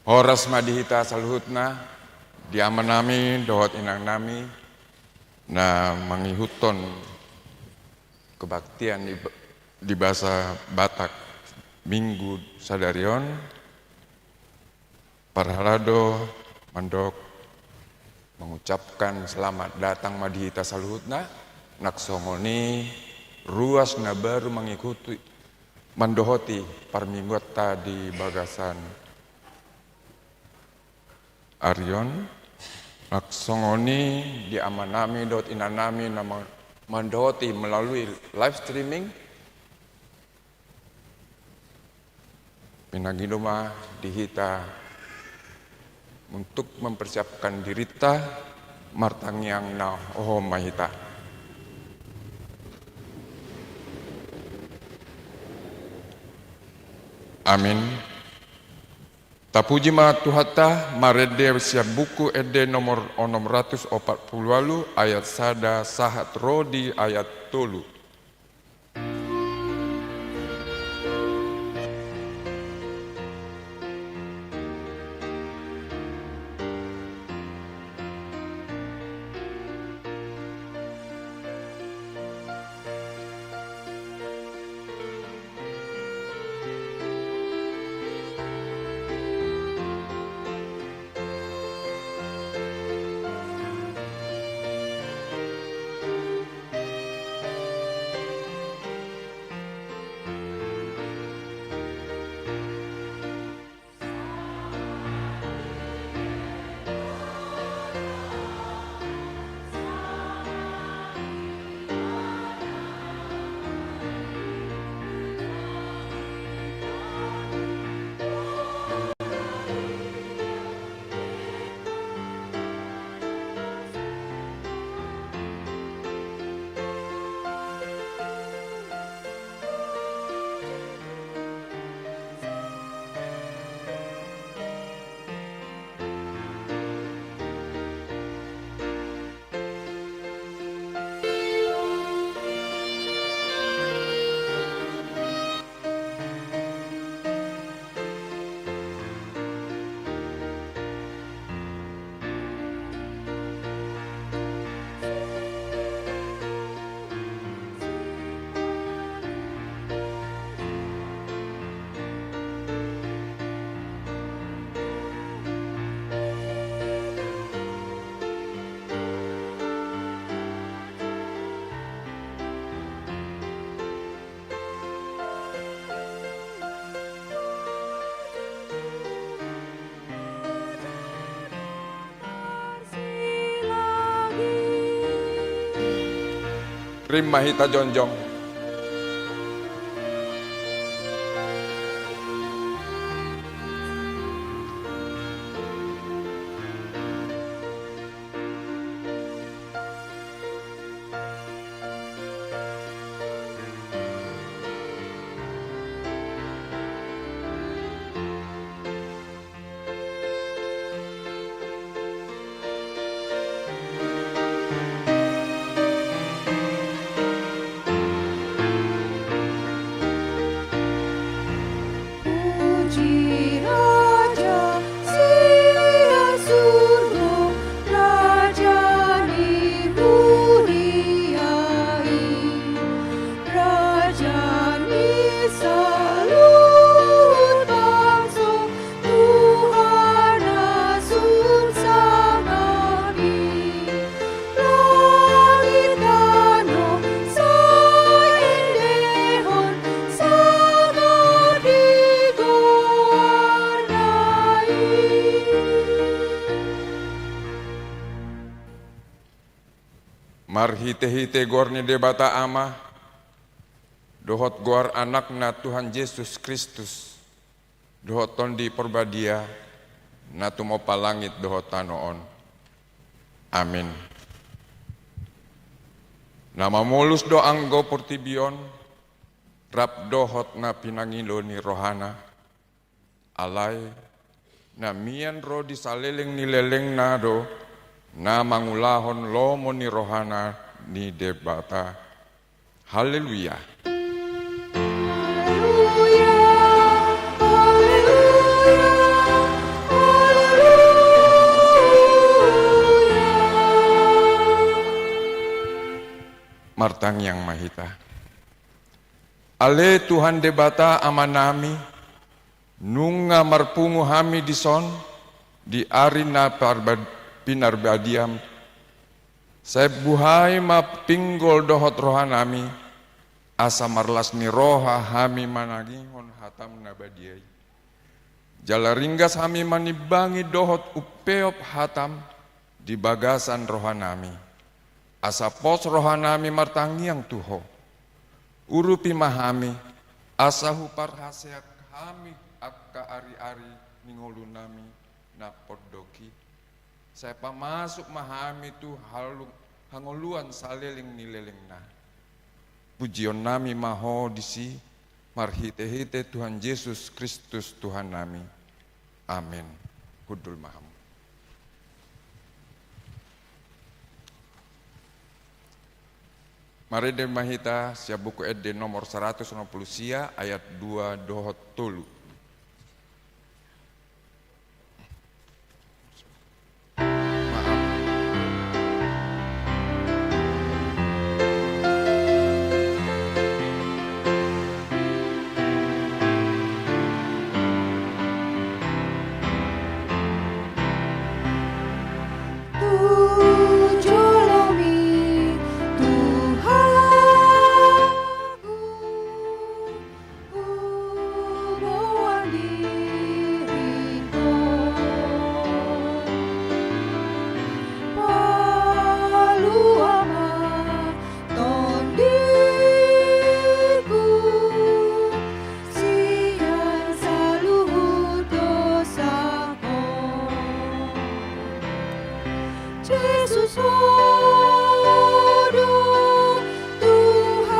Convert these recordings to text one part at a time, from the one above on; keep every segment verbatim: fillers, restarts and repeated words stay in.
Horas ma di hita saluhutna, di amanami dohot inangnami na mangihuthon kebaktian di, di bahasa Batak Minggu sadari on. Parhalado mandok mengucapkan selamat datang ma di hita saluhutna, nang songon i ruas na baru mengikuti, mandohoti parmingguanta di bagasan ari on, nang songon i di amanami dohot inanami na ma-, mandohoti melalui live streaming. Pinangido ma di hita untuk mempersiapkan dirinta, martangiang na hohom ma hita. Amin. Tapuji ma Tuhanta, marende sian Buku Ende nomor onom ratus opat pulu ualu, ayat sada sahat ro di ayat tolu. Rima hita jongjong. Puji Raja sian surgo, Raja ni huria i, Raja ni saluhut bangso, Tuhan na sun sangap i. Langit tano sai endehon sangap di goarna i. Marhitehite goar ni Debata Ama, dohot goar Anakna Tuhan Jesus Kristus, dohot Tondi Porbadia, na tumompa langit dohot tano on. Amin. Na mamolus do anggo portibi on, rap dohot na pinangido ni rohana, alai na mian ro di saleleng ni lelengna do, na mangulahon lomo ni rohana ni Debata. Haleluya. Haleluya, haleluya. Martangiang ma hita. Ale Tuhan Debata Amanami, nunga marpungu hami dison di ari na parba-, pinarbadiam. Sai buhai ma pinggol dohot rohanami, asa marlas ni roha hami manangihon hatam na badia i. Jala ringgas hami manimbangi dohot umpeop hatam di bagasan rohanami. Asa pos rohanami martangiang tu Ho. Urupi ma hami, asa huparhaseang hami angka ari-ari ni ngolunami na pondok i. Sai pamasuk ma hami tu halu-, hangoluan saleleng ni lelengna. Pujionnami ma Ho disi, marhite-hite Tuhan Jesus Kristus Tuhannami. Amin. Hundul ma hamu. Marende ma hita sian Buku Ende nomor saratus onom pulu sia, ayat dua dohot tolu. Tu jolomi, Tuhanku, huboan diringku. Palua ma tondiku sian saluhut dosangku. Jesus, Ho do Tuhanku,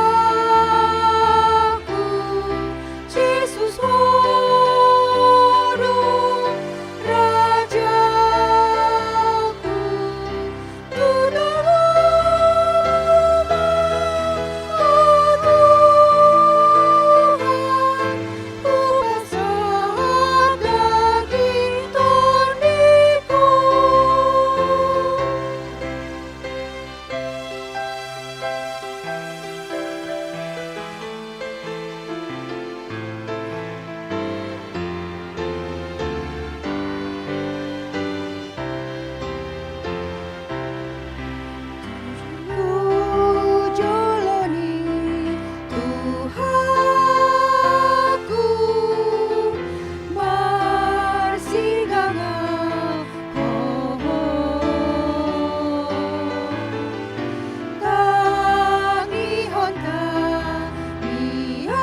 Jesus, Ho do Rajaku, tu Ho ma, Tuhan, hupasahat daging tondiku. Tu jolo ni Tuhanku, marsigangan hohom. Tangihon tangiangku,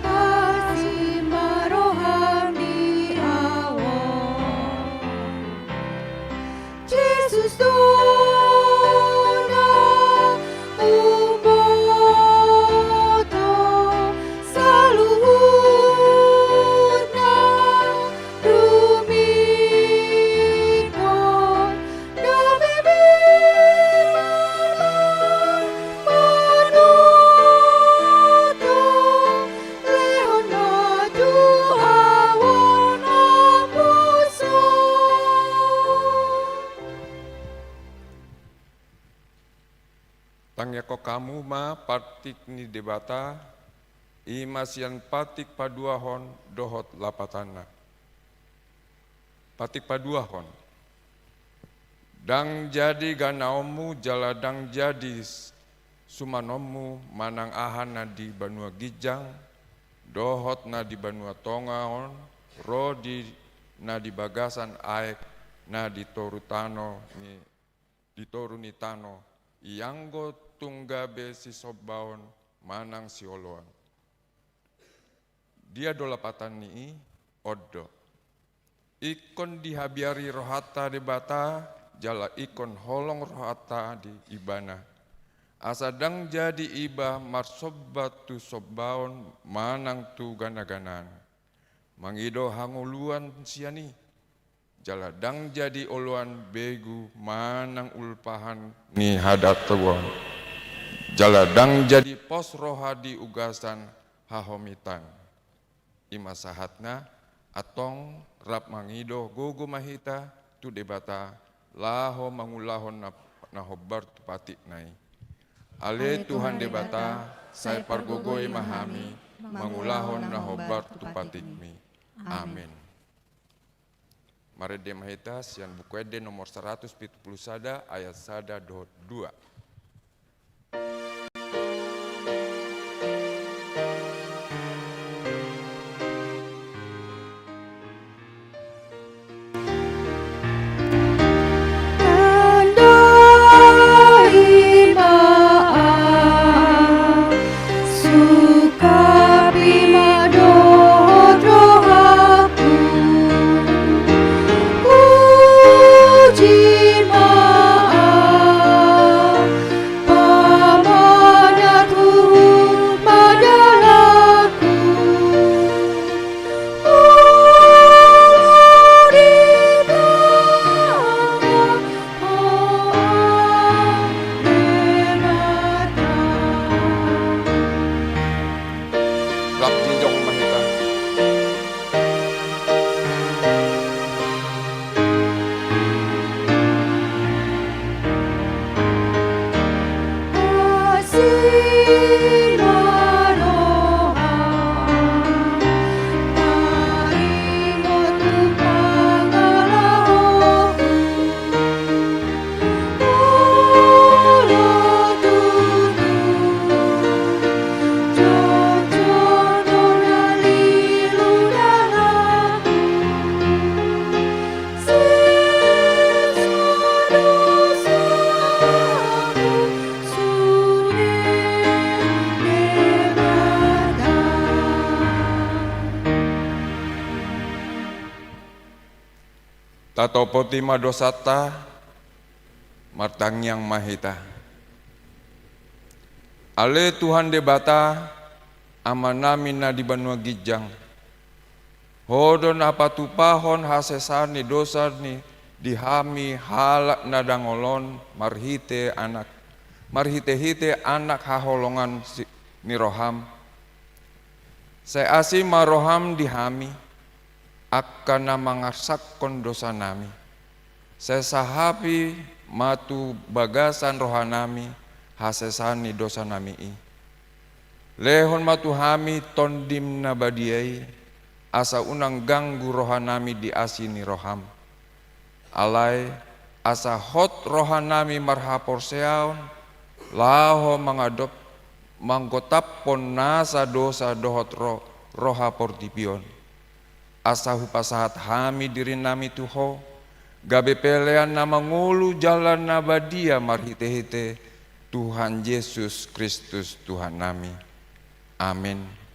asi ma roham di ahu on. Jesus, do na umboto saluhutna rumingkot, gabe binahen ma manoto, lehon ma tu ahu on ompuson. Tangiangkon hamu ma partik ni Debata, i ma sian partik paduahon dohot lapatanna. Partik paduahon. Ndang jadi ganaonmu jala ndang jadi s-, sumanonmu manang aha na di banua ginjang, dohot na di banua tonga on, ro di na di bagasan aek na di toru tano ni, di toru ni tano, ianggo tung gabe sisombaon manang sioloan. Dia do lapatan ni i? On do. Ingkon dihabiari rohanta Debata, jala ingkon holong rohanta di Ibana. Asa ndang jadi iba marsomba tu sombaon manang tu ganaganaan. Mangido hangoluan sian i. Jala ndang jadi oloan begu manang ulpahan ni hadatuan. Jala ndang jadi pos roha di ugasan hahomitan. I ma sahatna, antong rap mangido gogo ma hita tu Debata, laho mangulahon na, na hombar tu patikna i. Ale Tuhan Debata, sai pargogoi ma hami mangulahon na hombar tu patikmi. Amin. Marende ma hita sian Buku Ende nomor saratus pitu pulu sada, ayat sada dohot dua. Tandai ma au, sungkapi ma dohot rohangku. Puji ma au, pamanat huhut ma dalanku. Molo di Ho Debata. Rap jongjong ma hita. Asi ma roham, taringot tu pangalahoku. Molo tutu jongjong do na lilu dalanku, sesa dosaku sude Debata. Tatopoti ma dosanta, martangiang ma hita. Ale Tuhan Debata, Amanami na di banua ginjang, Ho do na patupahon hasesaan ni dosa ni di hami halak na dangol on marhite anak, marhitehite anak haholongan si, ni roham. Sai asi ma roham di hami, angka na mangarsakhon dosanami. Sai sahapi ma tu bagasan rohanami hasesaan ni dosanami i. Lehon ma tu hami Tondim na badia i, asa unang ganggu rohanami di asi ni roham. Alai asa hot rohanami marhaporseaon, laho mangadop, manggotaphon nasa dosa dohot ro, roha portibi on. Asa hupasahat hami dirinami tu Ho, gabe pelean na mangolu jala na badia marhitehite Tuhan Jesus Kristus Tuhannami. Amin.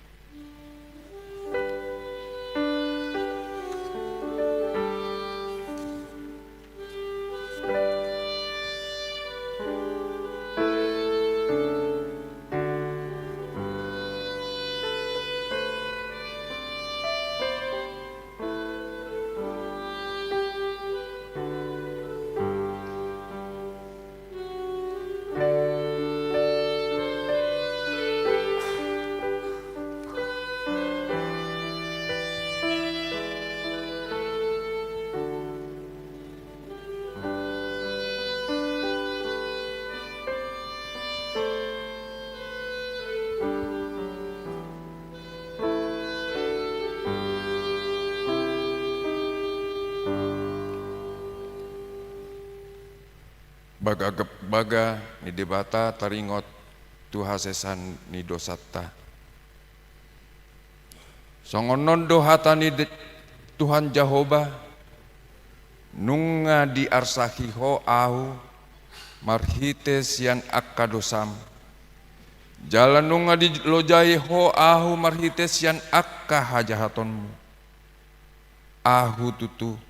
Baga, baga ni Debata taringot tu hasesaan ni dosanta. Songon on do hata ni De-, Tuhan Jahowa, nunga diarsahi Ho ahu marhite sian angka dosam, jala nunga dilojai Ho ahu marhite sian angka hajahatonmu. Ahu tutu,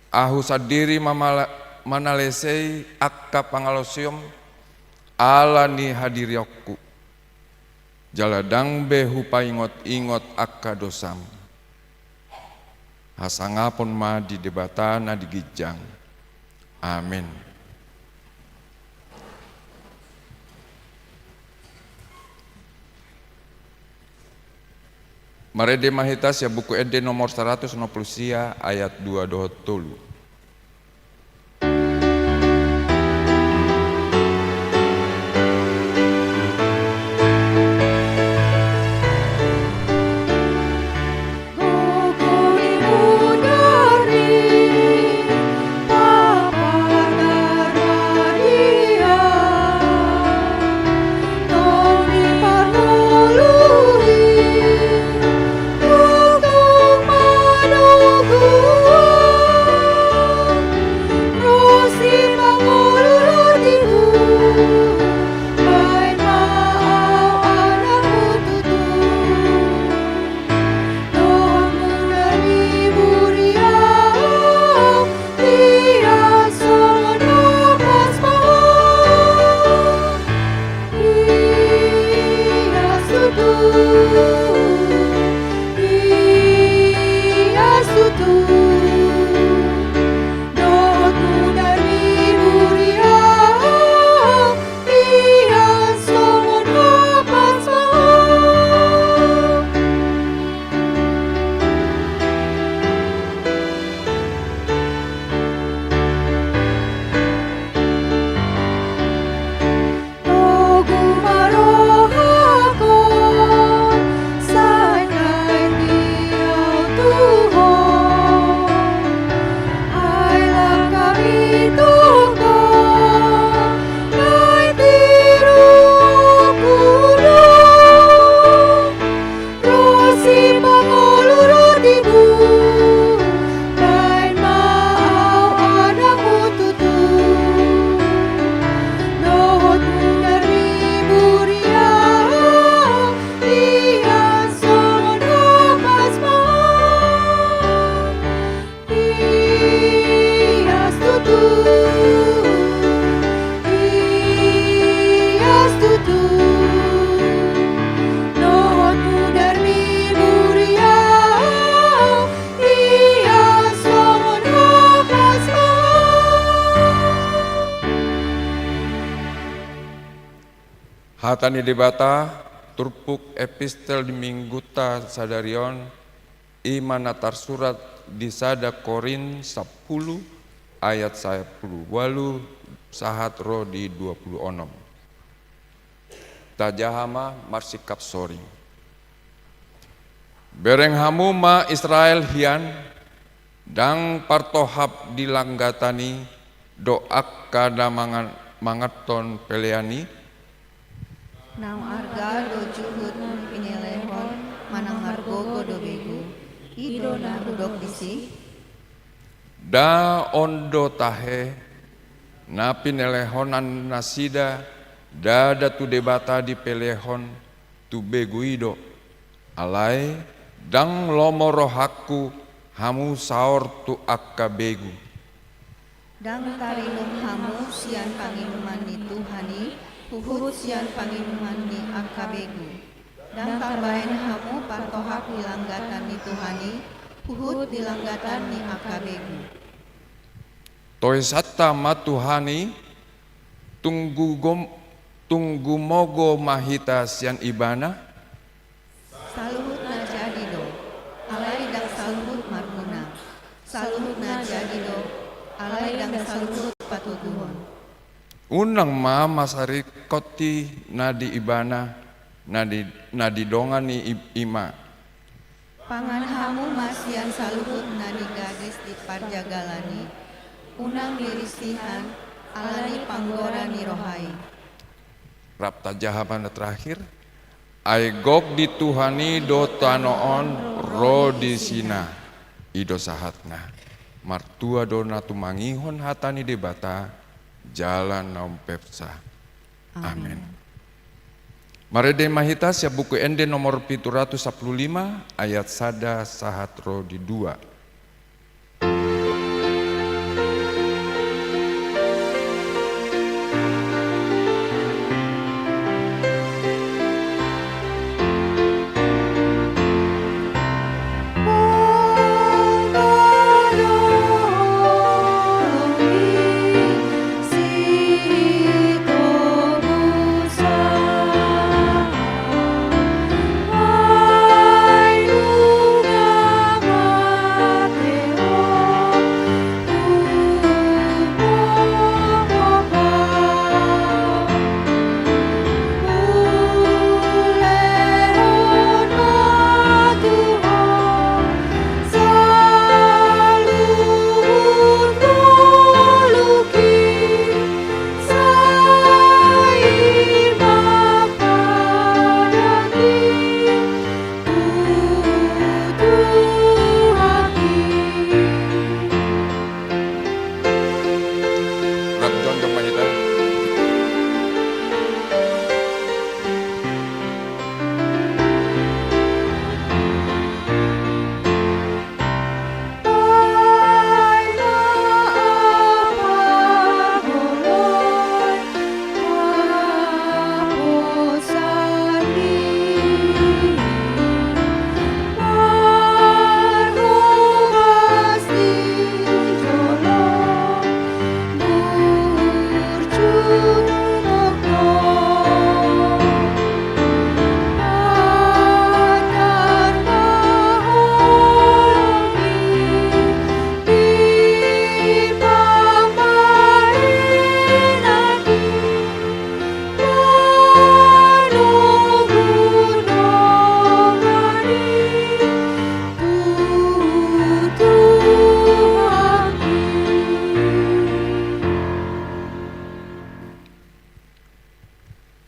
ahu sandiri mamala-, manalesei angka pangalaosion ala ni hadirionku. Jala ndang be hupaingot-ingot angka dosam. Hasangapon ma di Debata na di ginjang. Amin. Marende ma hita sian Buku Ende nomor saratus onom pulu sia ayat dua dohot tolu. Hata ni Debata, turpuk epistel di minggunta sadari on, i ma na tarsurat di sada Korint sampulu ayat sampulu ualu sahat ro di dua pulu onom. Tajaha ma marsingkap soring. Bereng hamu ma Israel hian, ndang partohap di langgatan i do angka na mangan-, manganhon pelean i? Naung arga do juhut na pinelehon manang margogo do begu, i do na hudok disi? Nda on do tahe, na pinelehonan nasida ndada tu Debata dipelehon tu begu i do. Alai ndang lomo rohangku hamu saor tu angka begu. Ndang tarinum hamu sian panginuman ni Tuhan i, huhut sian panginuman ni angka begu. Ndang tarbaen hamu partohap di langgatan ni Tuhan i, huhut di langgatan ni angka begu. Toisanta ma Tuhan i, tung gugom-, tung gumogo ma hita sian Ibana? Saluhutna jadi do, alai ndang saluhut marguna. Saluhutna jadi do, alai ndang saluhut patoguhon. Unang ma mansai ringkot i na di Ibana, na di, na di dongan ni i, i ma. Pangan hamu ma sian saluhut na digades di parjagalan i, unang dirisihan, ala ni panggora ni roha i. Rap tajaha ma na terakhir. Ai gok di Tuhan i do tano on ro di sina. I do sahatna. Martua do na tumangihon hata ni Debata, jala na umpeopsa. Amen. Amen. Marende ma hita sian Buku Ende nomor pitu ratus sampulu lima, ayat sada sahat ro di dua.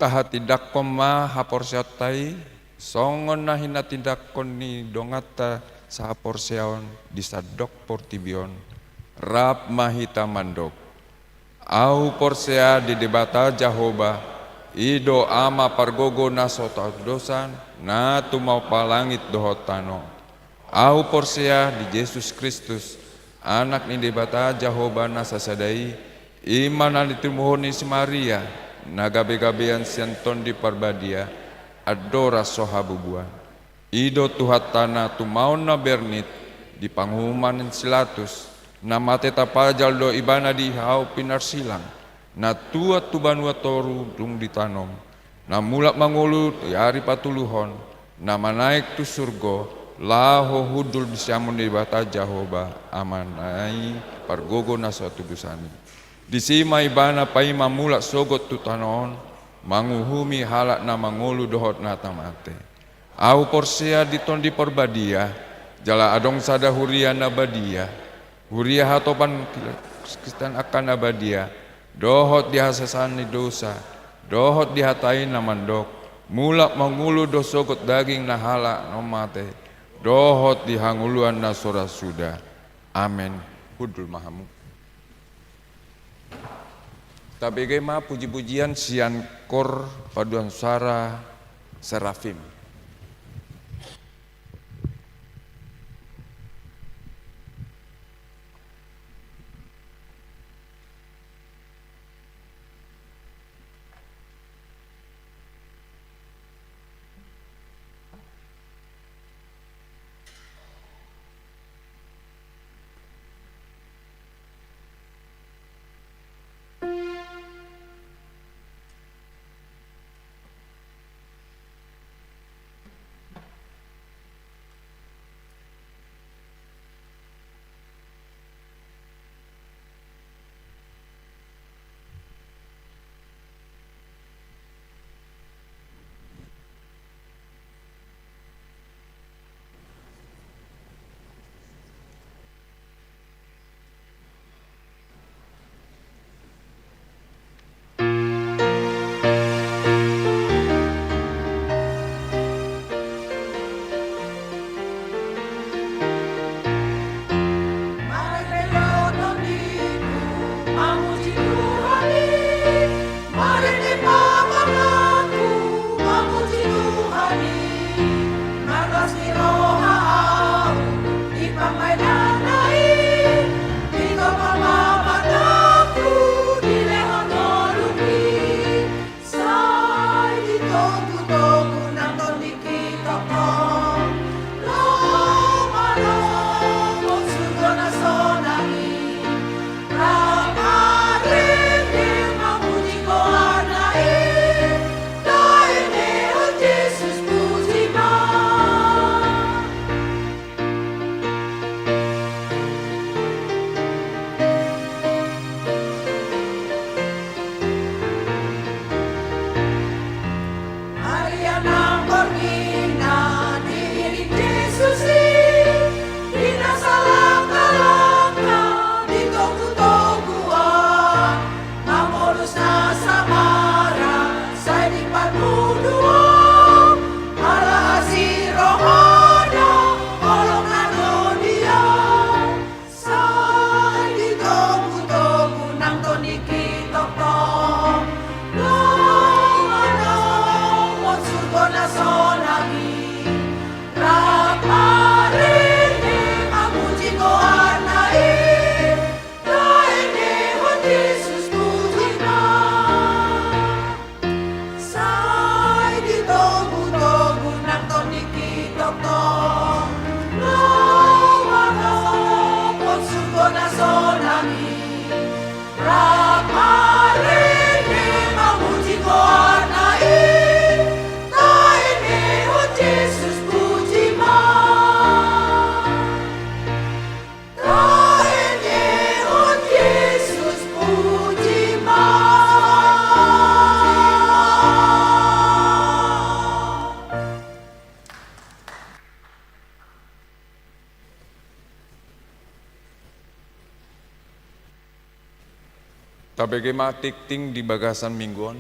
Tahatindangkon ma haporseaonta i, songon na hinatindangkon ni donganta sahaporseaon di sandok portibi on. Rap ma hita mandok. Ahu porsea di Debata Jahowa, i do Ama pargogo na so taudosan, na tumompa langit dohot tano. Ahu porsea di Jesus Kristus, Anak ni Debata Jahowa na sasada i, i ma na tinumbuhon ni si Maria, na gabegabean sian Tondi Parbadia, andorang so habubuan. I do Tuhanta na tumaon na bernit di panguhuman ni si Pilatus, na mate tapajal do Ibana di hau pinarsilang, na tuat tu banua toru dung ditanom, na mulak mangolu di ari patoluhon, na manaek tu surgo, laho hundul di siamun ni Debata Jahowa, Amana i pargogo na so hatubusan i. Disi ma Ibana paima mulak sogot tu tano on, manguhumi halak na mangolu dohot na mate. Ahu porsea di Tondi Parbadia, jala adong sada huria na badia, huria hatopan Kristen angka na badia, dohot di hasesaan ni dosa, dohot di hata i na mandok, mulak mangolu do sogot daging na halak na mate, dohot di hangoluan na so ra suda. Amen. Hundul ma hamu. Tabege ma puji-pujian sian kor paduan suara Serafim. Sai di togu-togu nang tondi kitoktok, lomo-lomo surgo na sonang i, rap marende mamuji goarna i, taendehon Jesus puji ma. Maria nang borngina diiring Jesus i, di na salangka-langka di togu-togu on. Mamolus na samara sai di parmuduon, ala asi rohana holong na ro di on. Sai di togu-togu nang tondi kitoktok, lomo-lomo surgo na sonang i, rap marende mamuji goarna i, taendehon Jesus puji ma. Sai di togu-togu nang tondi kitoktok, lomo-lomo surgo na sonang i, rap marende mamuji goarna i, taendehon Jesus puji ma. Taendehon Jesus puji ma. Tabege ma tingting di bagasan minggu on.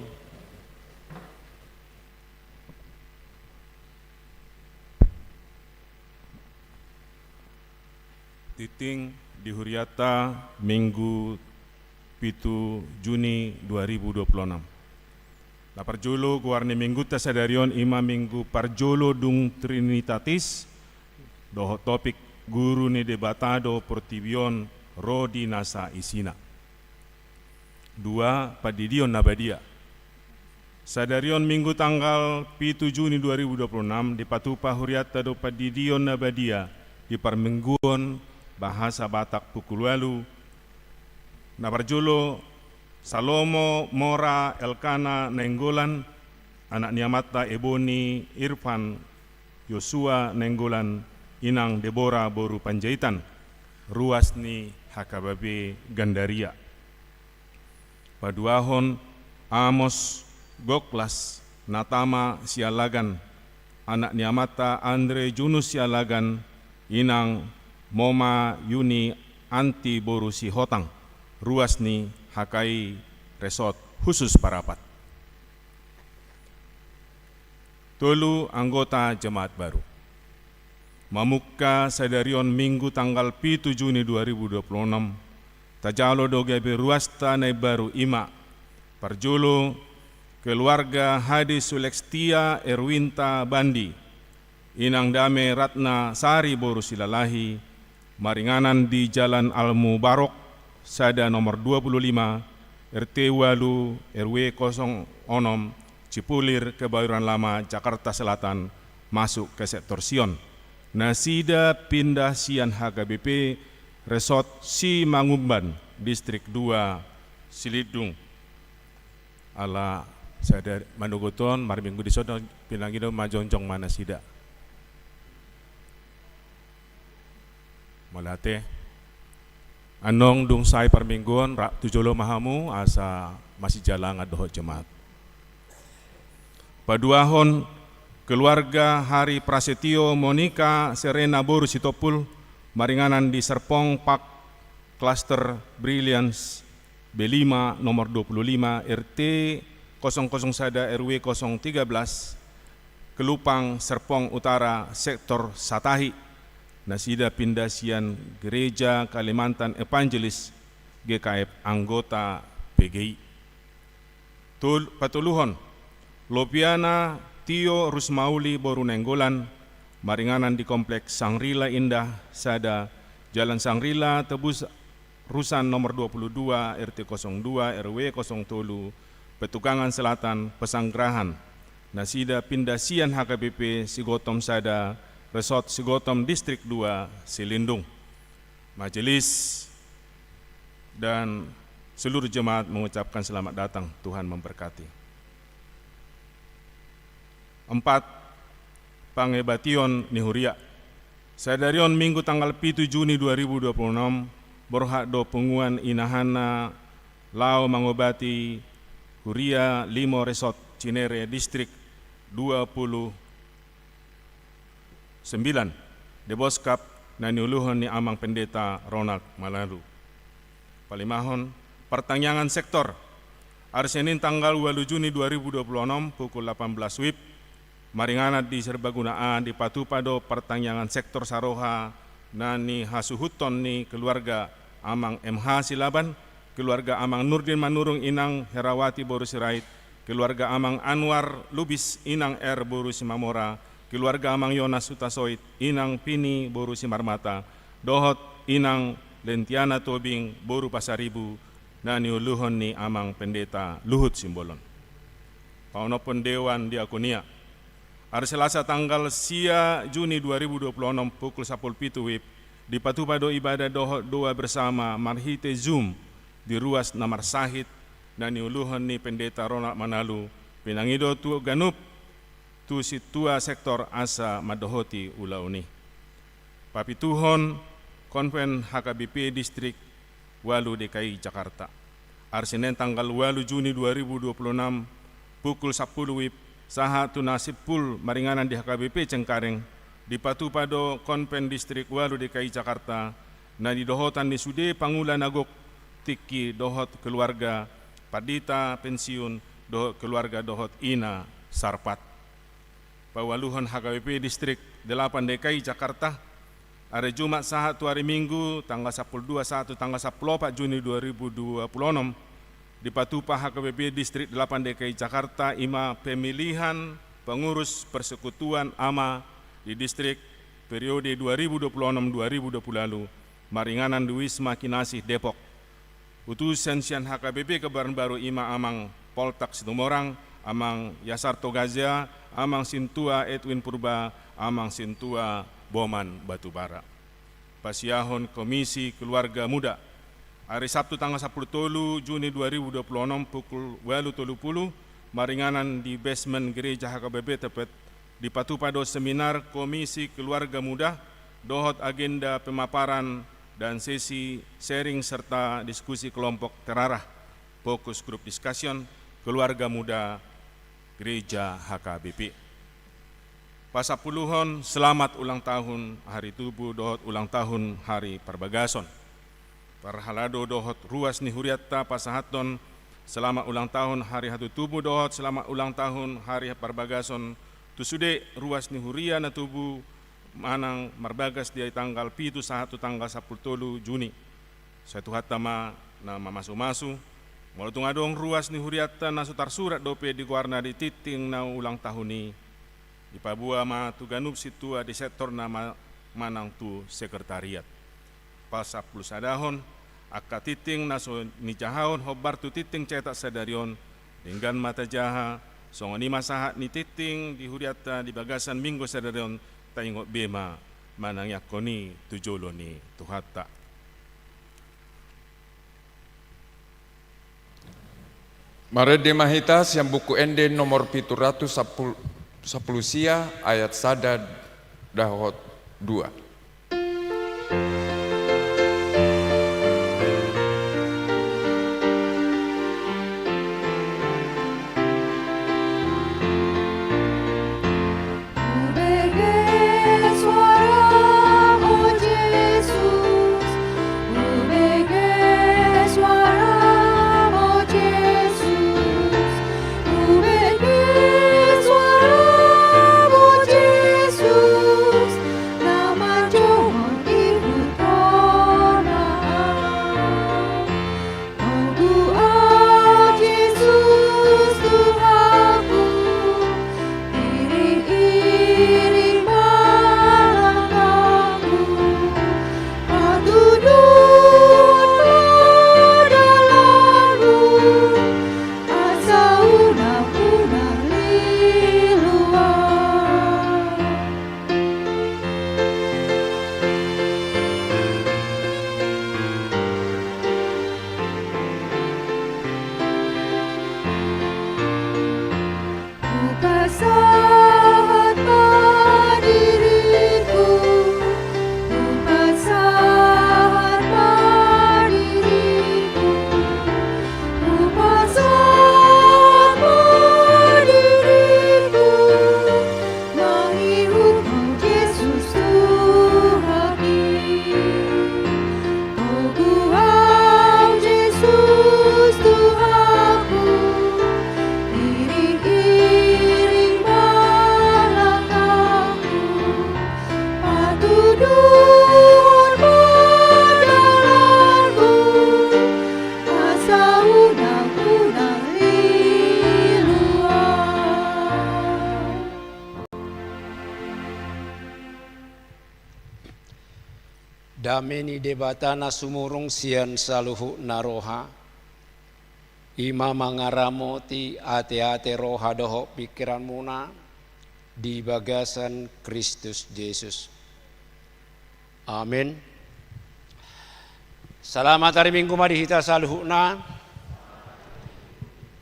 Tingting di huriata Minggu pitu Juni dua ribu dua puluh enam. Na parjolo goar ni minggunta sadari on i ma minggu parjolo dung Trinitatis, dohot topik Guru ni Debata do portibi on ro di nasa isina. Dua, pandidion na badia. Sadari on Minggu tanggal pitu Juni dua ribu dua puluh enam dipatupa hurianta do pandidion na badia di parmingguon bahasa Batak pukul ualu. Na parjolo, Salomo mora Elkana Nainggolan, anak ni amanta Eboni Irfan Yosua Nainggolan, inang Debora boru Panjaitan, ruas ni H K B P Gandaria. Paduahon, Amos Goklas Natama Sialagan, anak ni amanta Andre Junus Sialagan, inang Moma Yuni Anti boru Sihotang, ruas ni H K I Resort Husus Parapat. Tolu, anggota jemaat baru. Mamungka sadari on Minggu tanggal pitu Juni dua ribu dua puluh enam, tajalo do gabe ruasta na imbaru, i ma: parjolo, keluarga Hadi Sulextia Erwinta Bandi, inang Dame Ratna Sari boru Silalahi, maringanan di Jalan Al Mubarok sada nomor dua puluh lima, R T ualu, R W kosong onom, Cipulir, Kebayoran Lama, Jakarta Selatan, masuk ke sektor Sion. Nasida pinda sian H K B P Resort Simangumban, Distrik dua, Silindung. Ala sada manogot on, marminggu dison, pinangido ma jongjong ma nasida. Mauliate. Annon dung sae parmingguon, ra tu jolo ma hamu, asa masijalangan dohot jemaat. Paduahon, keluarga Hari Prasetyo Monika Serena boru Sitompul, maringanan di Serpong Park, Cluster Brilliance B lima, nomor dua puluh lima, R T kosong kosong sada, R W kosong tiga belas, Kelupang, Serpong Utara, Sektor Satahi. Nasida pinda sian Gereja Kalimantan Evangelis, G K F, anggota P G I. Tol-, patoluhon, Lopiana Tio Rusmauli boru Nainggolan, maringanan di Kompleks Sangrila Indah sada, Jalan Sangrila, Tebus Rusan nomor dua puluh dua, R T kosong dua, R W kosong tolu, Petukangan Selatan, Pesanggerahan. Nasida pinda sian H K B P Sigottom sada, Resort Sigottom, Distrik dua, Silindung. Majelis dan seluruh jemaat mengucapkan selamat datang, Tuhan memberkati. Empat, pangebation ni huria. Sadari on Minggu tanggal pitu Juni dua ribu dua puluh enam, borhat do punguan inahana laho mangobati huria Limo Resort Cinere, Distrik dua puluh sembilan, Deboskap, na niuluhon ni Amang Pendeta Ronald Manalu. Palimahon, partangiangan sektor. Ari Senin tanggal ualu Juni dua ribu dua puluh enam pukul delapan belas WIB, maringanan di Serbaguna A, dipatupa do partangiangan sektor saroha na nihasuhuton ni keluarga Amang M H Silaban, keluarga Amang Nurdin Manurung, inang Herawati boru Sirait, keluarga Amang Anwar Lubis, inang R boru Simamora, keluarga Amang Yonas Hutasoit, inang Pini boru Simarmata, dohot inang Lentiana Tobing boru Pasaribu, na niuluhon ni Amang Pendeta Luhut Simbolon. Paonomhon dewan diakonia. Ari Selasa tanggal sia Juni dua ribu dua puluh enam pukul sampulu pitu WIB, dipatupa do ibadah dohot doa bersama marhite Zoom di ruas na marsahit na niuluhon ni Pendeta Ronald Manalu, pinangido tu ganup tu sintua sektor asa mandohoti ulaon i. Papituhon, Konven H K B P Distrik ualu D K I Jakarta. Ari Senin tanggal ualu Juni dua ribu dua puluh enam pukul sampulu WIB, sahat tu na simpul maringanan di H K B P Cengkareng, dipatupa do Konven Distrik ualu D K I Jakarta, na nidohotan ni sude pangula na gok, tingki dohot keluarga pandita pensiun, dohot keluarga dohot ina sarpat. Paualuhon, H K B P Distrik delapan D K I Jakarta, ari Jumat sahat tu ari Minggu, tanggal sampulu dua sahat tu tanggal sampulu opat Juni dua ribu dua puluh enam, dipatupa H K B P Distrik delapan D K I Jakarta, i ma pemilihan pengurus persekutuan ama di distrik periode dua ribu dua puluh enam dua ribu dua puluh ualu, maringanan di Wisma Kinasih Depok. Utusan sian H K B P Kebayoran Baru i ma Amang Poltak Situmorang, Amang Yasarto Gazea, Amang Sintua Edwin Purba, Amang Sintua Boman Batubara. Pasiahon Komisi Keluarga Muda. Ari Sabtu tanggal sampulu tolu Juni dua ribu dua puluh enam pukul ualu tolu pulu, Maringanan di basement Gereja H K B P Tepet, dipatupa do seminar Komisi Keluarga Muda dohot agenda pemaparan dan sesi sharing serta diskusi kelompok terarah, focus group discussion, keluarga muda Gereja H K B P. Pasampuluhon selamat ulang tahun hari tubu dohot ulang tahun hari parbagason. Parhalado dohot ruas ni hurianta pasahathon selamat ulang tahun hari hatutubu dohot selamat ulang tahun hari parbagason tu sude ruas ni huria na tubu manang marbagas di tanggal pitu sahat tu tanggal sampulu tolu Juni. Sai Tuhanta ma na mamasumasu, molo tung adong ruas ni hurianta na so tarsurat dope di goarna di tingting na ulang tahun i, dipaboa ma tu ganup sintua di sektorna ma-, manang tu sekretariat. Pasampulusadahon angka tingting na so nijahahon hombar tu tingting cetak sadari on, denggan ma tajaha, songon i ma sahat ni tingting di hurianta di bagasan minggu sadari on, taingot be ma manangiangkon i tu jolo ni Tuhanta. Marende ma hita sian Buku Ende nomor pitu ratus sampulu, sampulu sia, ayat sada dohot dua. Hubege suaramu, Jesus. Hubege suaramu, Jesus. Hubege suaramu, Jesus. Na manjou di huta na. Togu Au, Jesus, Tuhanku, iring-iring ma langkahku, patuduhon ma dalanku, asa unang, unang lilu Au. Hupasahat ma diringku, hupasahat ma diringku, hupasahat ma diringku, mangihuthon Jesus Tuhanki. Togu Au, Jesus, Tuhanku, iring-iring ma langkahku, patuduhon ma dalanku, asa unang, unang lilu Au. Dame ni Debata na sumurung sian saluhutna roha, i ma mangaramoti ateate roha dohot pingkiranmuna di bagasan Kristus Jesus. Amen. Selamat ari Minggu ma di hita saluhutna.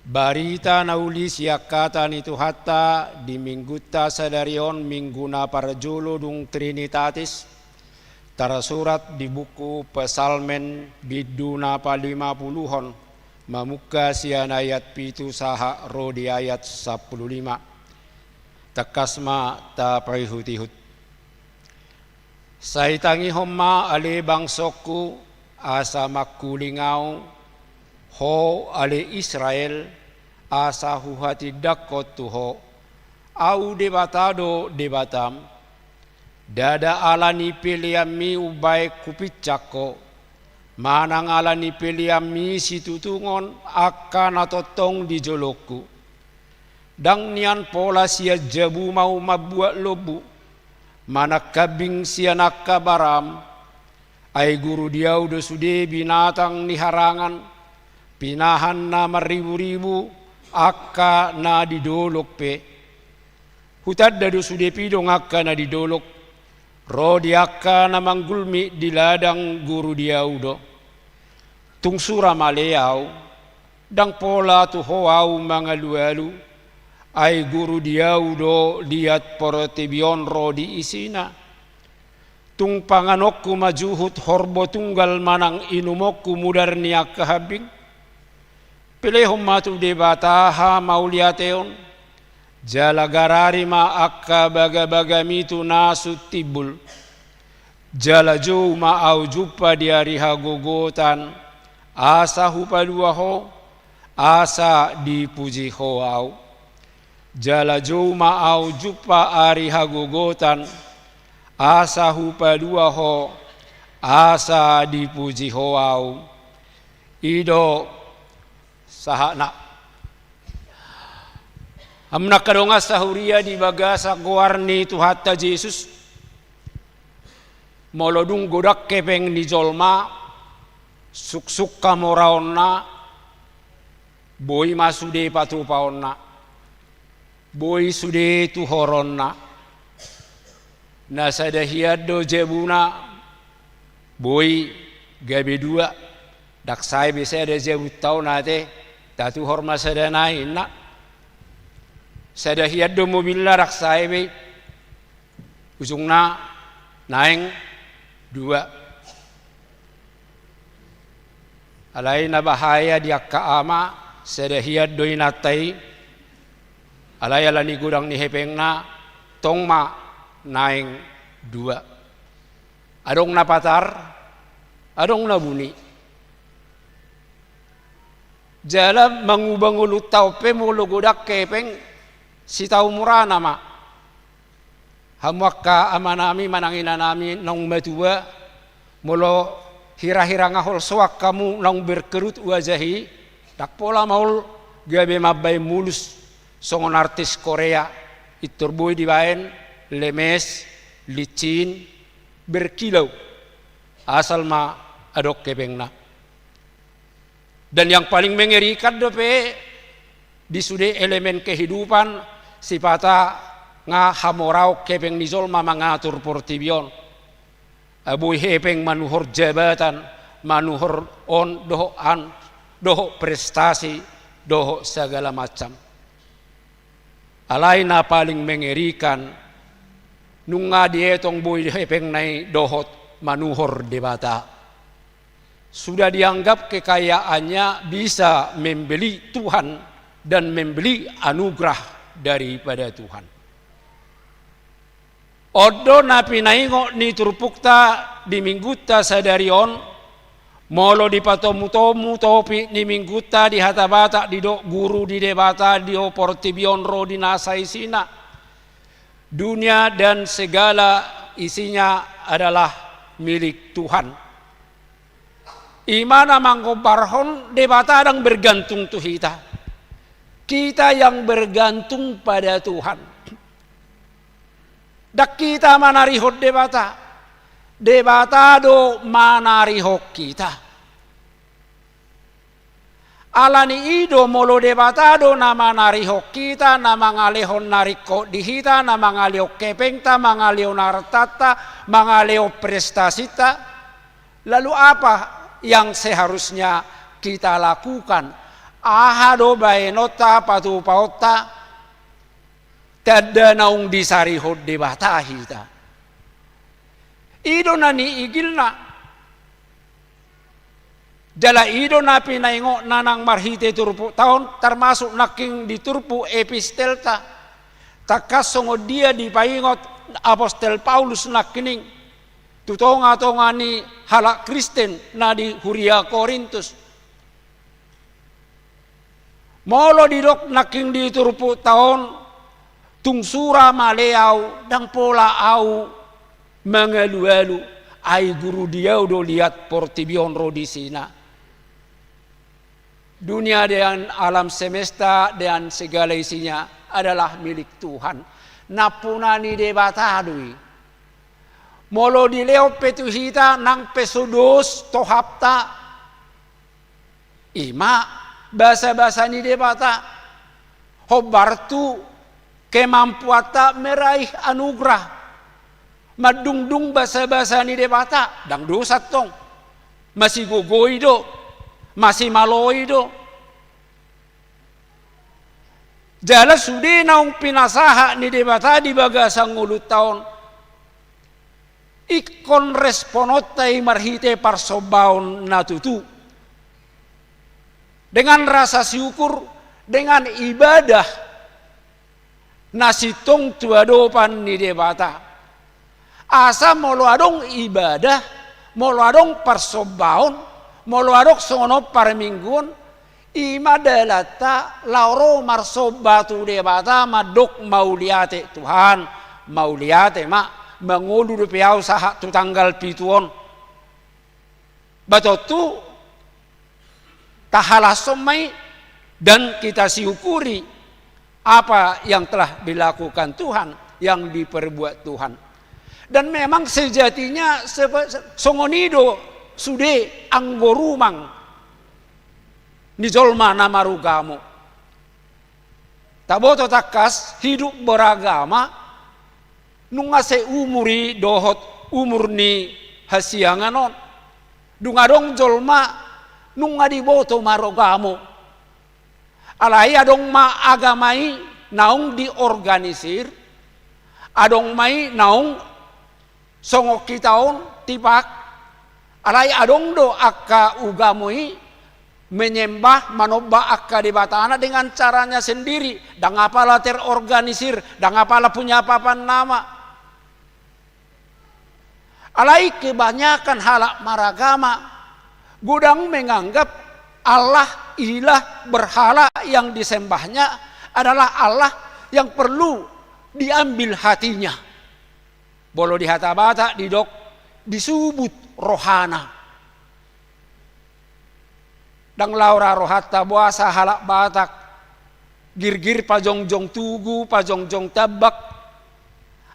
Barita na uli sian hata ni Tuhanta di Minggunta sadari on, Minggu na parjolo dung Trinitatis, tarsurat di buku Psalmen bindu na palimapuluhon, mamungka sian ayat pitu sahat ro di ayat sampulu lima. Tangkas ma tapaihutihut. Sai tangihon ma ale bangsongku, asa mangkuling ahu, ho ale Israel, asa huhatindangkon tu ho. Ahu Debata do Debatam. Ndada ala ni peleanmi umbahen hupinsang ho, manang ala ni peleanmi situtungon angka na tongtong di jolongku. Ndang nian pola sian jabum ahu mambuat lombu, manang kambing sian angka baram. Ai guru di ahu do sude binatang ni harangan, pinahan na marriburibu, angka na di dolok pe. Hutanda do sude pidong angka na di dolok, ro di angka na manggulmit di ladang guru di ahu do. Tung sura male ahu, Ndang pola tu ho ahu mangalualu, ai guru di ahu do liat portibi on ro di isina. Tung panganonku ma juhut horbo tunggal manang inumonku mudar ni angka hambing? Pelehon ma tu Debata hamauliateon, jala garari ma angka bagabagami tu na sun timbul. Jala jou ma ahu jumpa di ari hagogotan, asa hupalua ho, asa dipuji ho ahu. Jala jou ma ahu jumpa ari hagogotan, asa hupalua ho, asa dipuji ho ahu. I do sahatna. Hamu na angka dongan sahuria di bagasan goar ni Tuhanta Jesus, molo dung godang hepeng ni jolma, suksuk hamoraonna, boi ma sude patupaonna, boi sude tuhoronna. Na sada hian do jabuna, boi gabe dua. Ndang sae be sada jabunta on ate, tatuhor ma sada nai, ninna. Sada hian do mobilna, ndang sae be. Ujungna naeng dua. Alai na bahaya di angka ama, sada hian do inanta i, alai ala ni godang ni hepengna, tong ma naeng dua. Adong na patar, adong na buni. Jala manguba ngolunta on pe molo godang hepeng, sitaumurana ma. Hamu angka amanami manang inanami naung matua, molo hirahira nga holsoan hamu naung berkerut wajah i, ndang pola maol gabe mambaen mulus songon artis Korea, pintor boi dibaen lemes, licin, berkilau, asal ma adong hepengna. Dan yang paling mengerikan dope di sude elemen kehidupan, sipata nga hamoraon hepeng ni jolma mangatur portibi on. Boi hepeng manuhor jabatan, manuhor on dohot an, dohot prestasi, dohot segala macam. Alai na paling mengerikan, nunga dietong boi hepengna i dohot manuhor Debata. Sudah dianggap kekayaannya bisa membeli Tuhan dan membeli anugerah daripada Tuhan. On do na pinaingot ni turpukta di minggunta sadari on, molo dipatomutomu topik ni minggunta di hata Batak didok guru di Debata di portibi on ro di na saisina. Dunia dan segala isinya adalah milik Tuhan. I ma na manggombarhon Debata ndang bergantung tu hita. Kita yang bergantung pada Tuhan. Ndang hita manarihon Debata. Debata do manarihon hita. Ala ni i do molo Debata do na manarihon hita, na mangalehon na ringkot di hita, na mangalehon hepengta, mangalehon artanta, mangalehon prestasinta. Lalu apa yang seharusnya kita lakukan? Aha do baenonta, patupaonta, tanda naung disarihon Debata hita? I do na niigilna. Jala i do na pinaingotna nang marhite turpukta on, termasuk nangkin di turpuk epistelta. Tangkas songon dia dipaingot apostel Paulus nangkining tu tongatonga ni halak Kristen na di huria Korintus. Molo didok nangkin di turpukta on, tung sura male ahu, ndang pola ahu mangalualu, ai guru di ahu do liat portibi on ro di isina. Dunia dan alam semesta dan segala isinya adalah milik Tuhan. Nampuna ni Debata do i. Molo dilehon pe tu hita nang pe so dos tohapta, i ma basabasa ni Debata. Hombar tu kemampuanta meraih anugerah. Mandungdung basabasa ni Debata, ndang dosa tong. Masigogoi do, masimaloi do. Jala sude naung pinasahat ni Debata di bagasan ngolunta on, ingkon respononta i marhite parsombaon na tutu. Dengan rasa syukur, dengan ibadah na sintong tu adopan ni Debata. Asa molo adong ibadah, molo adong parsombaon, molo adong songon on parmingguon, i ma dalanta laho ro marsomba tu Debata mandok mauliate Tuhan, mauliate ma, mangolu dope au sahat tu tanggal pitu on. Ba tontu tahalashon ma i dan kita syukuri apa yang telah dilakukan Tuhan, yang diperbuat Tuhan. Dan memang sejatinya sepe-, songon i do sude anggo rumang ni jolma na marugamo. Taboto tangkas hidup beragama, nunga seumur i dohot umur ni hasiangan on. Dung adong jolma nunga diboto marugamo. Alai adong ma agama i naung diorganisir, adong ma i naung songon hita on tipak, alai adong do angka ugamo i menyembah, manomba angka debatana dengan caranya sendiri, ndang apala terorganisir, ndang apala punya papan nama. Alai kebanyakan halak maragama godang menganggap Allah, ilah, berhala yang disembahnya adalah Allah yang perlu diambil hatinya. Molo di hata Batak didok disubut rohana. Ndang laho ra rohanta boasa halak Batak girgir pajongjong tugu, pajongjong tambak.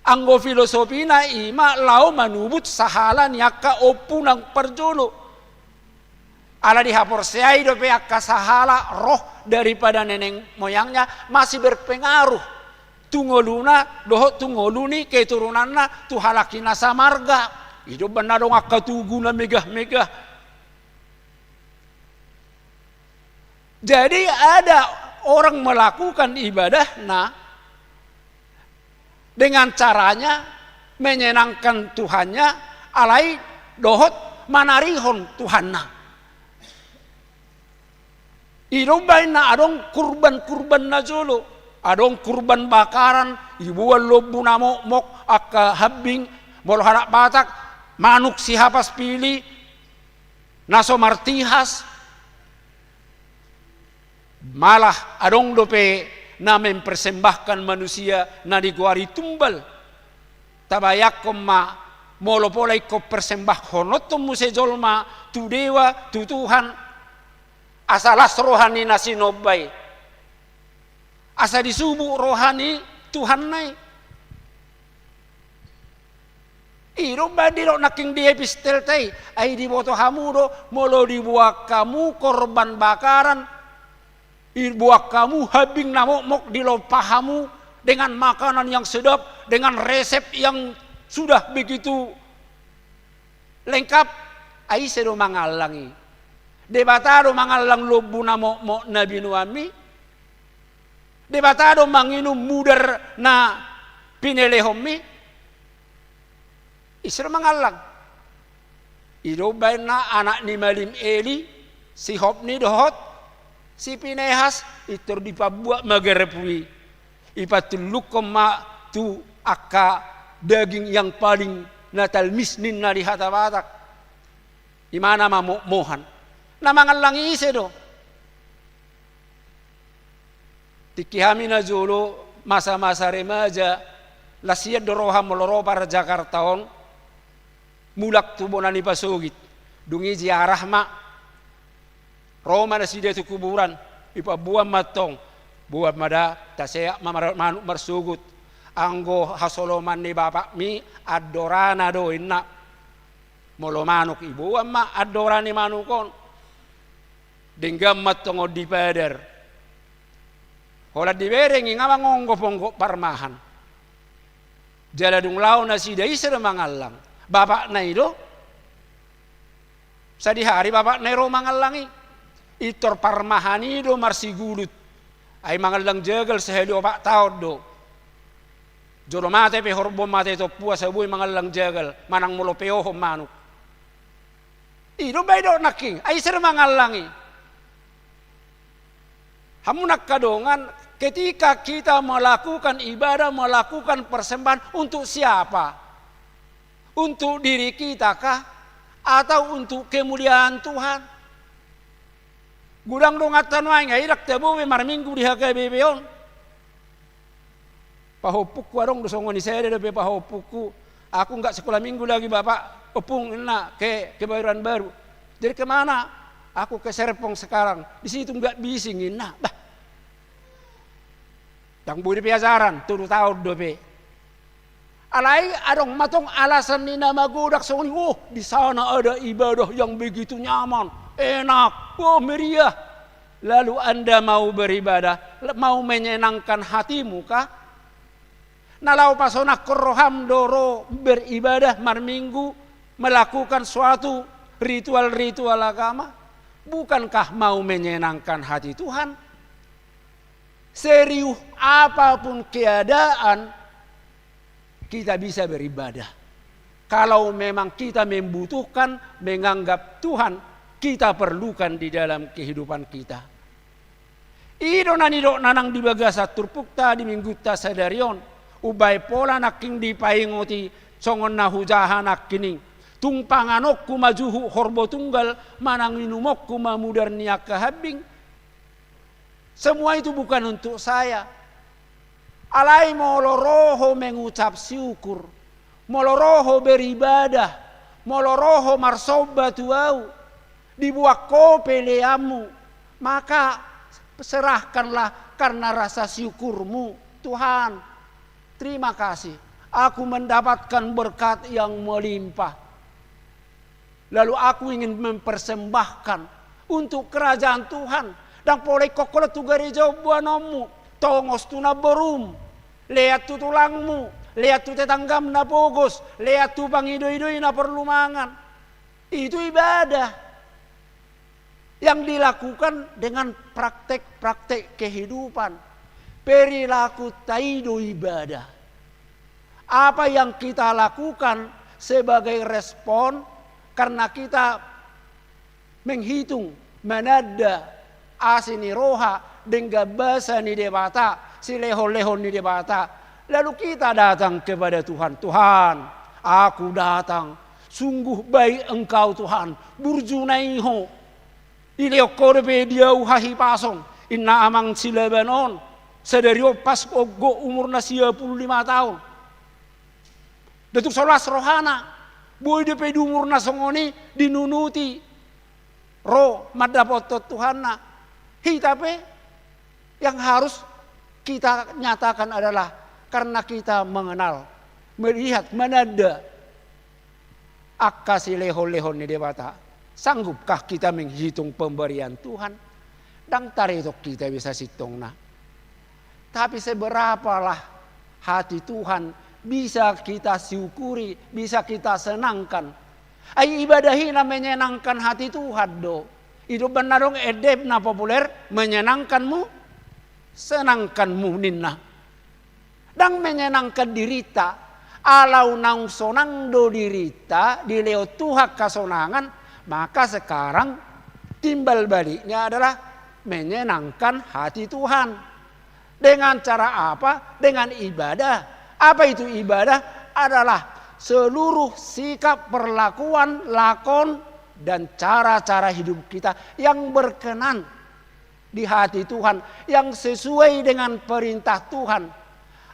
Anggo filosofina i ma laho manubut sahala ni angka ompu na parjolo. Ala dihaporseai dope angka sahala roh daripada nenek moyangnya masih berpengaruh tu ngoluna dohot tu ngolu ni keturunanna, tu halak i na samarga. I do umbahen adong angka tugu na megah-megah. Jadi ada orang melakukan ibadahna dengan caranya menyenangkan Tuhannya, alai dohot manarihon Tuhanna. I do umbahen na adong kurban-kurban na jolo, adong kurban bakaran, diboan lombu na mokmok, angka hambing, molo halak Batak, manuk sihapas pili, na so martihas, malah adong dope na mempersembahkan manusia na digoari tumbal. Tabayangkon ma, molo pola ingkon persembahononhon muse jolma tu dewa, tu Tuhan, asa las roha ni na sinomba i, asa disubut roha ni Tuhanna i. I do umbahen didok nangkin di epistelta i, ai diboto hamu do, molo diboan hamu korban bakaran, diboan hamu hambing na mokmok, dilompa hamu dengan makanan yang sedap, dengan resep yang sudah begitu lengkap, ai ise do mangallang i? Debata do mangallang lombu na mokmok na binoanmi? Debata do manginum mudar na pinelehonmi? Ise do mangallang? I do umbahen na anak ni malim Eli, si Hopni dohot si Pinehas, pintor dipabuat ma garpu i. Ipatullukkon ma tu angka daging yang paling na talmis ninna di hata Batak. Imana ma mokmokan. Na mangallang i ise do? Tingki hami na jolo masa-masa remaja, las hian do roha molo ro par Jakarta on, mulak tu bona ni pasogit. Dung i ziarah ma. Ro ma nasida tu kuburan, dipaboan ma antong. Boan ma da, taseat ma mar-, manuk marsogot. Anggo hasoloman ni bapakmi, andorana do inna. Molo manuk diboan ma andora ni manuk on. Denggan ma antong on di padar. Holan dibereng i nga mangonggop-onggop parmahan. Jala dung laho nasida ise do mangallang? Bapakna i do. Sadihari bapakna i ro mangallang i. Pintor parmahan i do marsigulut. Ai mangallang jagal sahali opat taon do. Jolo mate pe horbo, mate tompu, asa boi mangallang jagal, manang molo peohon manuk. I do umbahen didok nangkin, ai ise do mangallang i? Hamu angka dongan, ketika kita melakukan ibadah, melakukan persembahan, untuk siapa? Untuk diri kita kah? Atau untuk kemuliaan Tuhan? Godang donganta nuaeng, ai ndang tabo be marminggu di H K B P on. Pahompungku adong do songon i, sada dope pahompungku, "Aku nggak sekolah minggu lagi, Bapak." "Ompung," ninna, "ke kebayoran baru." "Jadi kemana?" "Aku ke Serpong sekarang." "Di situ nggak bising," ninna. Bah. Ndang boi dope ajaran, tolu taon dope. Alai adong ma tong alasan ni na magodang songon i, "Oh, di sana ada ibadah yang begitu nyaman, enak, oh, meriah." Lalu Anda mau beribadah, mau menyenangkan hatimu kah? Na laho pasonangkon roham do ro beribadah, marminggu, melakukan suatu ritual-ritual agama? Bukankah mau menyenangkan hati Tuhan? Serius apapun keadaan, kita bisa beribadah. Kalau memang kita membutuhkan, menganggap Tuhan kita perlukan di dalam kehidupan kita. I do na nidok na nang di bagasan turpukta di minggunta sadari on, umbahen pola nangkin dipaingoti songon na hujaha nangkin i. Tung panganonku ma juhut horbo tunggal, manang inumonku ma mudar ni angka hambing. Semua itu bukan untuk saya. Alai molo ro ho mengucap syukur, molo ro ho beribadah, molo ro ho marsomba tu Ahu, dibuat ho peleanmu, maka serahkanlah karena rasa syukurmu, "Tuhan, terima kasih, aku mendapatkan berkat yang melimpah. Lalu aku ingin mempersembahkan untuk kerajaan Tuhan." Ndang pola ingkon holan tu gareja on boanonmu, tongos tu namborum, lean tu tulangmu, lean tu tetanggam na pogos, lean tu pangidoido i na porlu mangan. Itu ibadah yang dilakukan dengan praktek-praktek kehidupan. Perilakuta i do ibadah. Apa yang kita lakukan sebagai respon karena kita menghitung, mananda asi ni roha, denggan basa ni Debata, silehonlehon ni Debata. Lalu kita datang kepada Tuhan, "Tuhan, aku datang. Sungguh baik Engkau, Tuhan. Burju na i Ho. Dilehon Ho dope di ahu hahipason," ninna Amang Silaban on, sadari on pas gok umurna sia pulu lima taon. Nda tung so las rohana, boi dope di umurna songon i dinunuti ro mandapothon Tuhanna. Hita pe yang harus kita nyatakan adalah karena kita mengenal, melihat, mananda angka silehonlehon ni Debata. Sanggupkah kita menghitung pemberian Tuhan? Ndang taretong hita bisa sintongna. Tapi seberapalah hati Tuhan bisa kita syukuri, bisa kita senangkan? Ai ibadah i na menyenangkan hati Tuhan do. I do umbahen na adong ende na populer, "Menyenangkanmu, senangkanmu," ninna. Ndang menyenangkan dirinta. Ala naung sonang do dirinta, dilehon Tuhan hasonangan, maka sekarang timbal baliknya adalah menyenangkan hati Tuhan. Dengan cara apa? Dengan ibadah. Apa itu ibadah? Adalah seluruh sikap, perlakuan, lakon, dan cara-cara hidup kita yang berkenan di hati Tuhan, yang sesuai dengan perintah Tuhan.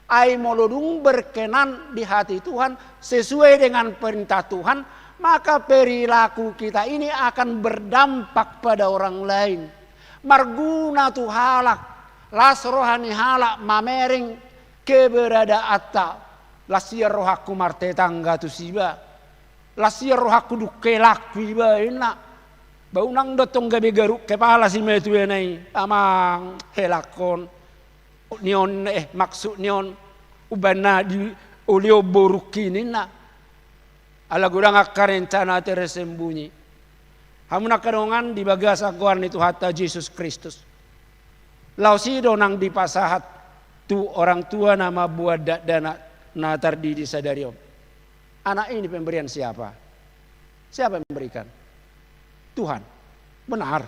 Ai molo dung berkenan di hati Tuhan, sesuai dengan perintah Tuhan, maka perilaku kita ini akan berdampak pada orang lain. Marguna tu halak, las roha ni halak mamereng keberadaanta. Las ia rohangku martetangga tusi ba. Las ia rohangku dung helangku iba, ninna. Ba unang do tong gabe garuk kepala simatuana i, amang helangkon. Ni on, eh, maksud ni on, umbahen na diolihon borungki, ninna. Ala godang angka rencana tersembunyi. Hamu angka dongan di bagasan goar ni Tuhanta Jesus Kristus. Laos i do nang dipasahat tu orang tua na mambuat dakdanak na tardidi sadari on. Anak ini pemberian siapa? Siapa yang memberikan? Tuhan. Benar.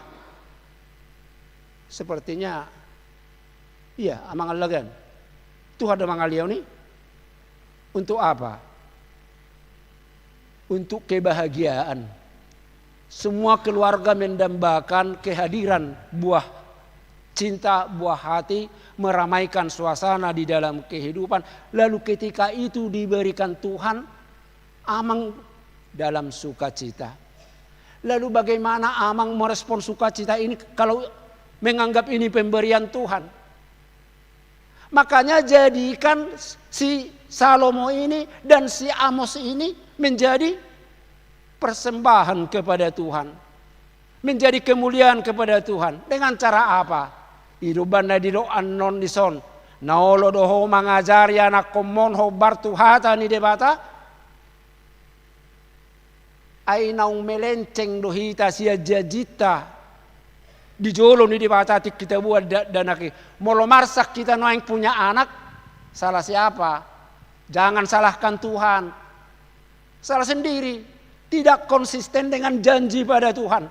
Sepertinya, iya, amang Allagan. Tuhan do mangaliaon i. Untuk apa? Untuk kebahagiaan. Semua keluarga mendambakan kehadiran buah cinta, buah hati, meramaikan suasana di dalam kehidupan. Lalu ketika itu diberikan Tuhan, amang dalam sukacita. Lalu bagaimana amang merespon sukacita ini kalau menganggap ini pemberian Tuhan? Makanya jadikan si Salomo ini dan si Amos ini menjadi persembahan kepada Tuhan. Menjadi kemuliaan kepada Tuhan. Dengan cara apa? I do umbahen na didok annon dison. Na olo do ho mangajari anakkonmon hombar tu hata ni Debata. Ai naung melenceng do hita sian janjinta di jolo ni Debata tingki tabuat dakdanak i. Molo marsak hita nuaeng punya anak, salah siapa? Jangan salahkan Tuhan. Salah sendiri. Tidak konsisten dengan janji pada Tuhan.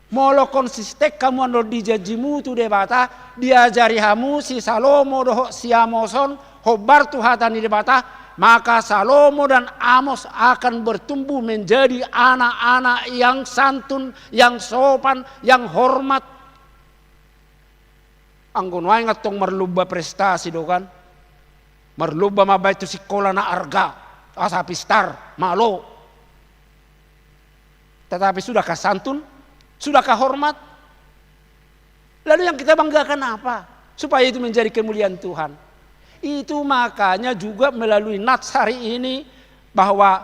Molo konsisten hamu annon di janjimu tu Debata, diajari hamu si Salomo dohot si Amos on hombar tu hata ni Debata, maka Salomo dan Amos akan bertumbuh menjadi anak-anak yang santun, yang sopan, yang hormat. Anggo nuaeng antong marlomba prestasi do kan. Marlomba mambahen tu sikola na arga, asa pistar, malo. Tetapi sudahkah santun? Sudahkah hormat? Lalu yang kita banggakan apa? Supaya itu menjadi kemuliaan Tuhan. Itu makanya juga melalui nats hari ini bahwa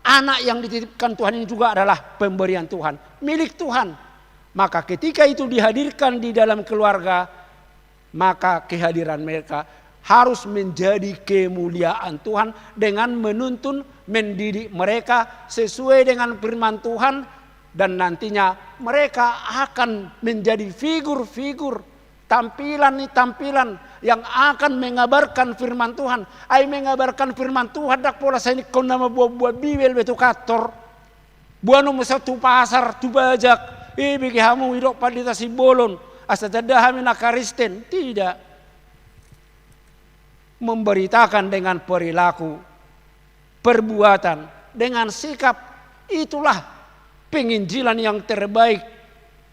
anak yang dititipkan Tuhan ini juga adalah pemberian Tuhan, milik Tuhan. Maka ketika itu dihadirkan di dalam keluarga, maka kehadiran mereka harus menjadi kemuliaan Tuhan dengan menuntun, mendidik mereka sesuai dengan firman Tuhan, dan nantinya mereka akan menjadi figur-figur, tampilan ni tampilan yang akan mengabarkan firman Tuhan. Ai mengabarkan firman Tuhan ndang pola sai ingkon na mambuat-buat Bibel be tu kantor. Boanonmu sahat tu pasar, tu bajak, "Eh, bege hamu," didok Pandita Simbolon, "asa tanda hami na Kristen." Tidak. Memberitakan dengan perilaku, perbuatan, dengan sikap, itulah penginjilan yang terbaik,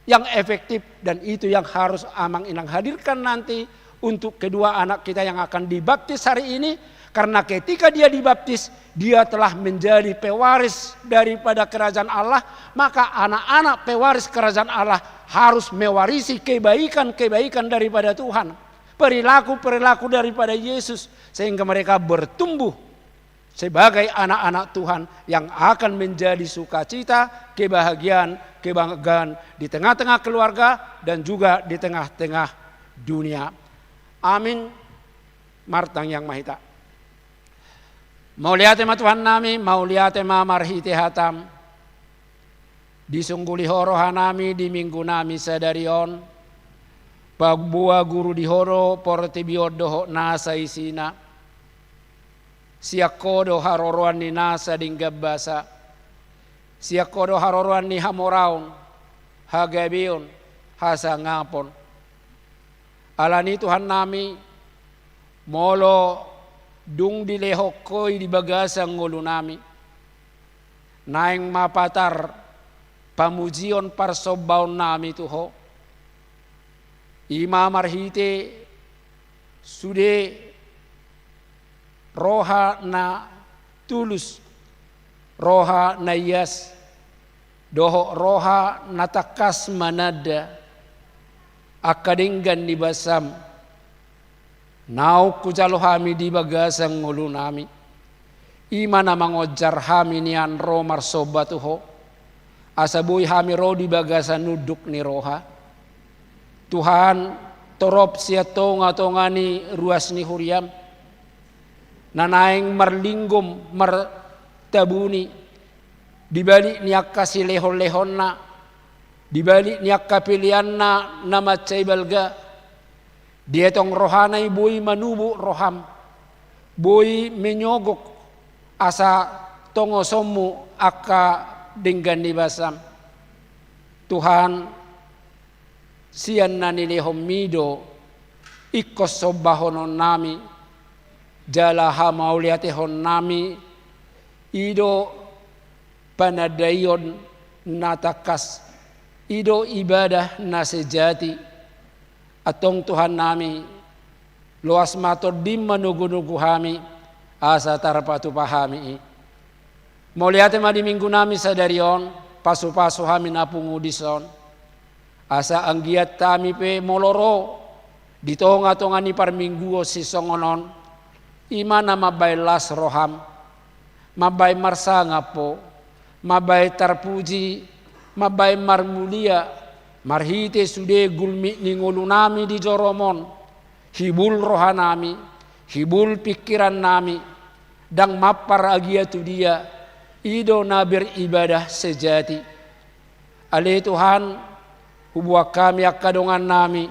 yang efektif, dan itu yang harus Amang Inang hadirkan nanti untuk kedua anak kita yang akan dibaptis hari ini, karena ketika dia dibaptis, dia telah menjadi pewaris daripada kerajaan Allah, maka anak-anak pewaris kerajaan Allah harus mewarisi kebaikan-kebaikan daripada Tuhan, perilaku-perilaku daripada Yesus, sehingga mereka bertumbuh sebagai anak-anak Tuhan yang akan menjadi sukacita, kebahagiaan, kebanggaan di tengah-tengah keluarga dan juga di tengah-tengah dunia. Amin. Martangiang ma hita. Mauliate ma Tuhan nami, mauliate ma marhite hatam. Disungguli Ho roha nami di Minggu nami sadari on, paboa guru di Ho do portibi on dohot nasa isina. Sian Ho do haroroan ni nasa denggan basa. Sian Ho do haroroan ni hamoraon, hagabeon, hasangapon. Alani Tuhan nami, molo dung dilehon Ho i di bagasan ngolu nami, naeng ma patar pamujion parsombaon nami tu Ho. I ma marhite sude roha na tulus, roha na ias, dohot roha na tangkas mananda angka denggan ni basam. Naung hujalo hami di bagasan ngolu nami, i ma na mangonjar hami nian ro marsomba tu Ho, asa boi hami ro di bagasan unduk ni roha. Tuhan, torop sian tonga-tonga ni ruas ni huriam, na naeng marlinggom martabuni, di balik ni angka silehon-lehonna, di balik ni angka peleanna na mansai balga, Dietong rohana i boi manubuk roham, boi menyogok asa tongosonmu angka denggan ni basam. Tuhan, sian na nilehonmi do ingkon sombahononnami, jala hamauliatehonnami, i do panandaion na tangkas, i do ibadah na sejati. Antong Tuhannami, loas ma tondim manogunogu hami, asa tarpatupa hami i. Mauliate ma di minggunami sadari on, pasupasu hami na pungu dison. Asa anggiat hami pe molo ro di tongatonga ni parmingguon sisongon on, i ma na mambahen las roham, mambahen marsangap ho, mambahen tarpuji, mambahen marmulia, marhite sude gulmit ni ngolunami di jorom on, hibul rohanami, hibul pingkirannami, ndang mampar agia tu dia, i do na beribadah sejati. Ale Tuhan, huboan hami angka dongannami,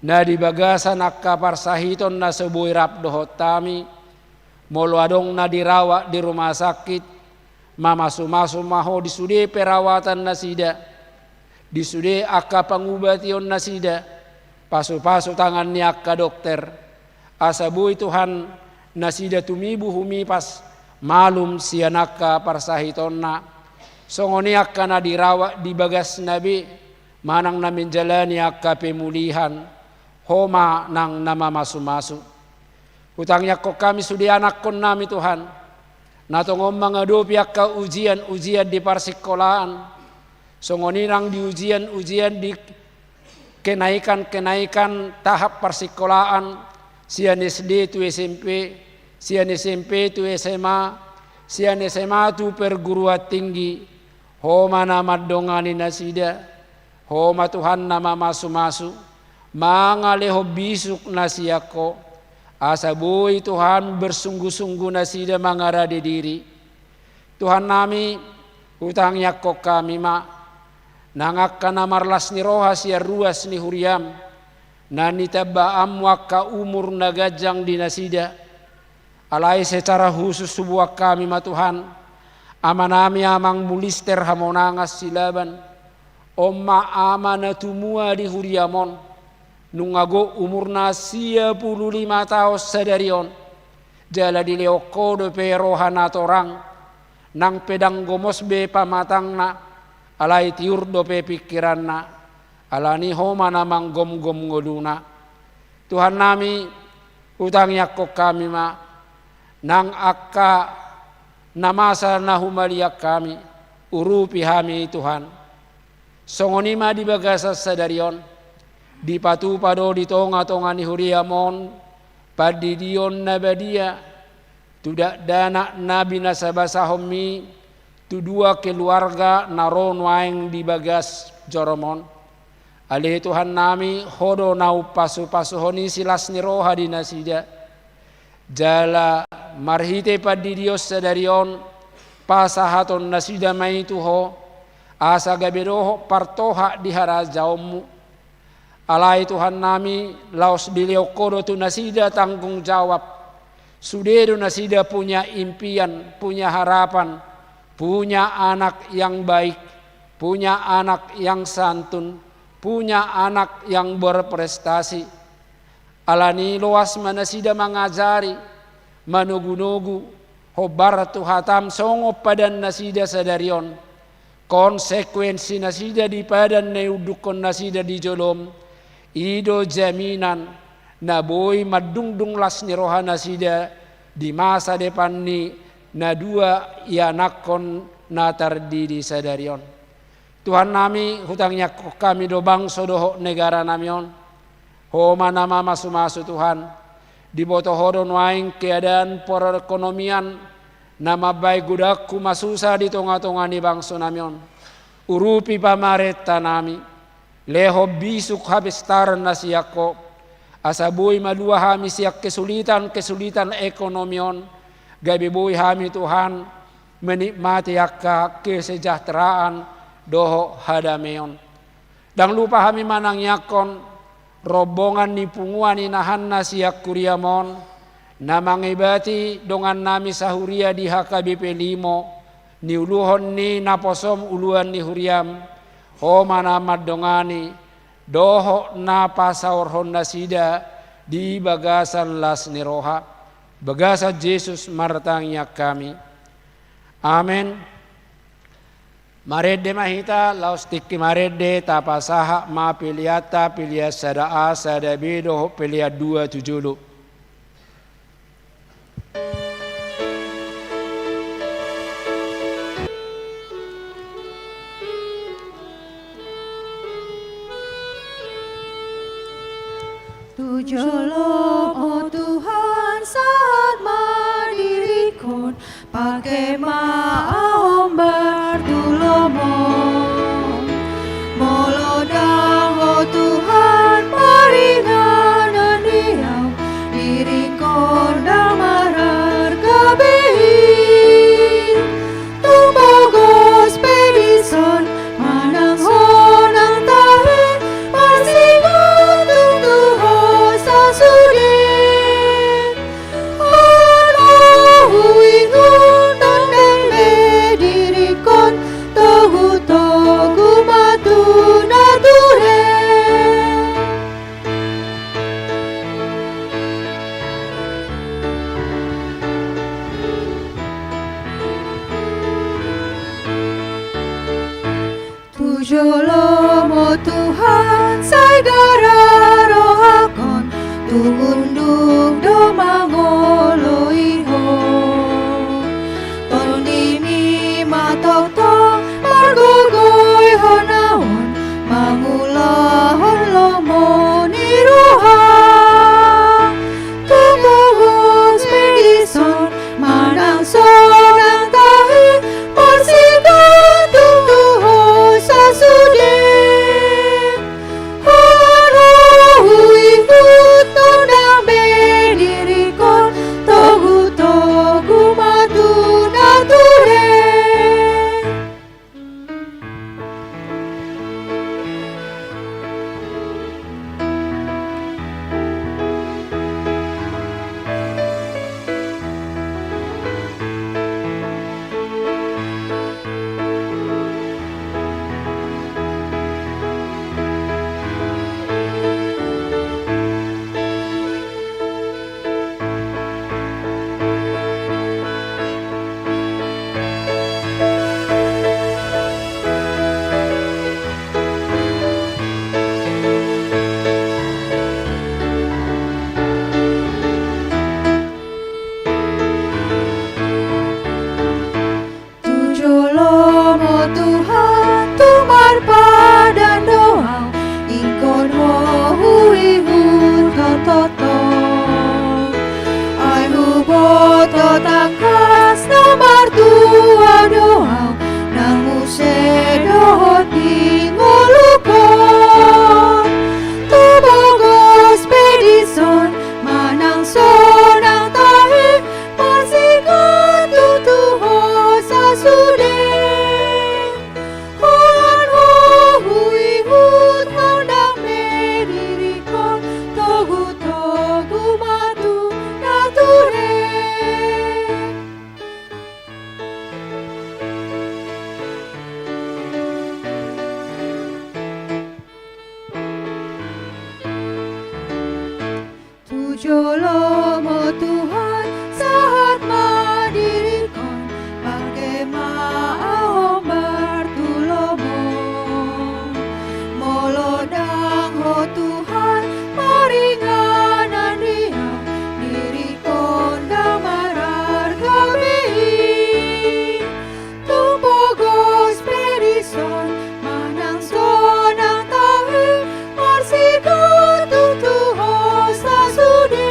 na di bagasan angka parsahiton na so boi rap dohot hami, molo adong na dirawat di rumah sakit, mamasumasu ma ho di sude perawatannasida, di sude angka pangubationnasida, pasupasu tangan ni angka dokter, asa boi Tuhan nasida tumibu humipas, malum sian angka parsahitonna, songon i angka na dirawat di bagasna be, manang na menjalani angka pemulihan, Ho ma nang na mamasumasu. Hutangiangkon hami sude anakkonnami Tuhan, na tongon mangadopi angka ujian-ujian di parsikolaan, songon i nang di ujian-ujian di kenaikan-kenaikan tahap parsikolaan, sian S D tu S M P, sian S M P tu S M A, sian S M A tu perguruan tinggi. Ho ma na mandongani nasida, Ho ma Tuhan na mamasumasu, mangalehon bisuk na sian Ho, asa boi Tuhan bersungguh-sungguh nasida mangarade diri. Tuhannami, hutangiangkon hami ma, nang angka na marlas ni roha sian ruas ni huriam, na nitambaanmu angka umur na ganjang di nasida. Alai secara khusus huboan hami ma Tuhan, amanami Amang Mulister Hamonangan Silaban, on ma ama na tumua di huriam on, nunga gok umurna sia pulu lima taon sadari on, jala dilehon Ho dope roha na torang, nang pe ndang gomos be pamatangna, alai tiur dope pingkiranna, alani Ho ma na manggomgom ngoluna. Tuhannami, hutangiangkon hami ma, nang angka na masa na humaliang hami, urupi hami Tuhan. Songon i ma di bagasan sadari on, dipatupa do di tonga-tonga ni huriam on, pandidion na badia, tu dakdanak na binasabasahonmi, tu dua keluarga na ro nuaeng di bagas jorom on. Ale Tuhannami, Ho do na umpasupasuhon i silas ni roha di nasida. Jala marhite pandidion sadari on, pasahaton nasida ma i tu Ho, asa gabe dohot partohap di harajaonmu. Alai Tuhannami, laos dilehon Ho do tu nasida tanggung jawab. Sude do nasida punya impian, punya harapan, punya anak yang baik, punya anak yang santun, punya anak yang berprestasi. Alani loas ma nasida mangajari, manogunogu, hombar tu hatam songon padan nasida sadari on. Konsekuensi nasida di padan na iundukkon nasida di jolom, i do jaminan na boi mandungdung las ni roha nasida di masa depan ni na dua ianakkon na tardidi sadari on. Tuhannami, hutangiangkon hami do bangso dohot negaranami on. Ho ma na mamasumasu Tuhan. Diboto Ho do nuaeng keadaan perekonomian na mambahen godang humasusa di tonga-tonga ni bangsonami on. Urupi pamarentanami, lehon bisuk hapistaran na sian Ho, asa boi malua hami sian kesulitan-kesulitan ekonomi on, gabe boi hami Tuhan menikmati angka kesejahteraan dohot hadameon. Ndang lupa hami manangiangkon rombongan ni punguan inahanna sian kuriam on, na mangebati dongannami sahuria di H K B P limo, niuluhon ni naposom uluan ni huriam, Ho ma na mandongani, dohot na pasaorhon nasida di bagasan las ni roha, bagasan Jesus martangiang hami. Amen. Marende ma hita, laos tingki marende, tapasahat ma peleanta, pelean sada A, sada B, dohot pelean dua tu jolo. Tu jolom, o Tuhan, sahat ma diringkon, pangke ma ahu hombar tu lomo. Molo ndang, o Tuhan, paringanan di ahu, diringkon ndang mararga be i. Tung pogos pe dison, manang sonang tahi, marsigantung tu ho sasude. Molo huingot, ndang be diringkon, togu-togu ma tu nature. Tu jolom, o Tuhan, sai gara rohangkon, tung unduk do mangoloi ho. Tondimi ma tongtong margogoihon ahu on, mangulahon lomo ni roha. Tung pogos pe dison, manang sonang tahi, marsigantung tu ho sasude. Molo huingot, ndang be diringkon, togu-togu ma tu nature. Tu jolom, o Tuhan, tung marpadan do ahu, ingkon ho huingot tongtong. Ai huboto tangkas na martua do ahu, nang muse dohot di ngolungkon. Tung pogos pe dison, manang sonang tahi, marsigantung tu ho sasude. Holan ho huingot, ndang be diringkon, togu-togu ma tu nature. Tu jolom, o Tuhan, sahat ma diringkon, pangke ma ahu hombar tu lomo. Molo ndang, o Tuhan, paringanan di ahu, diringkon ndang mararga be i. Tung pogos pe dison, manang sonang tahi, marsigantung tu ho sasude.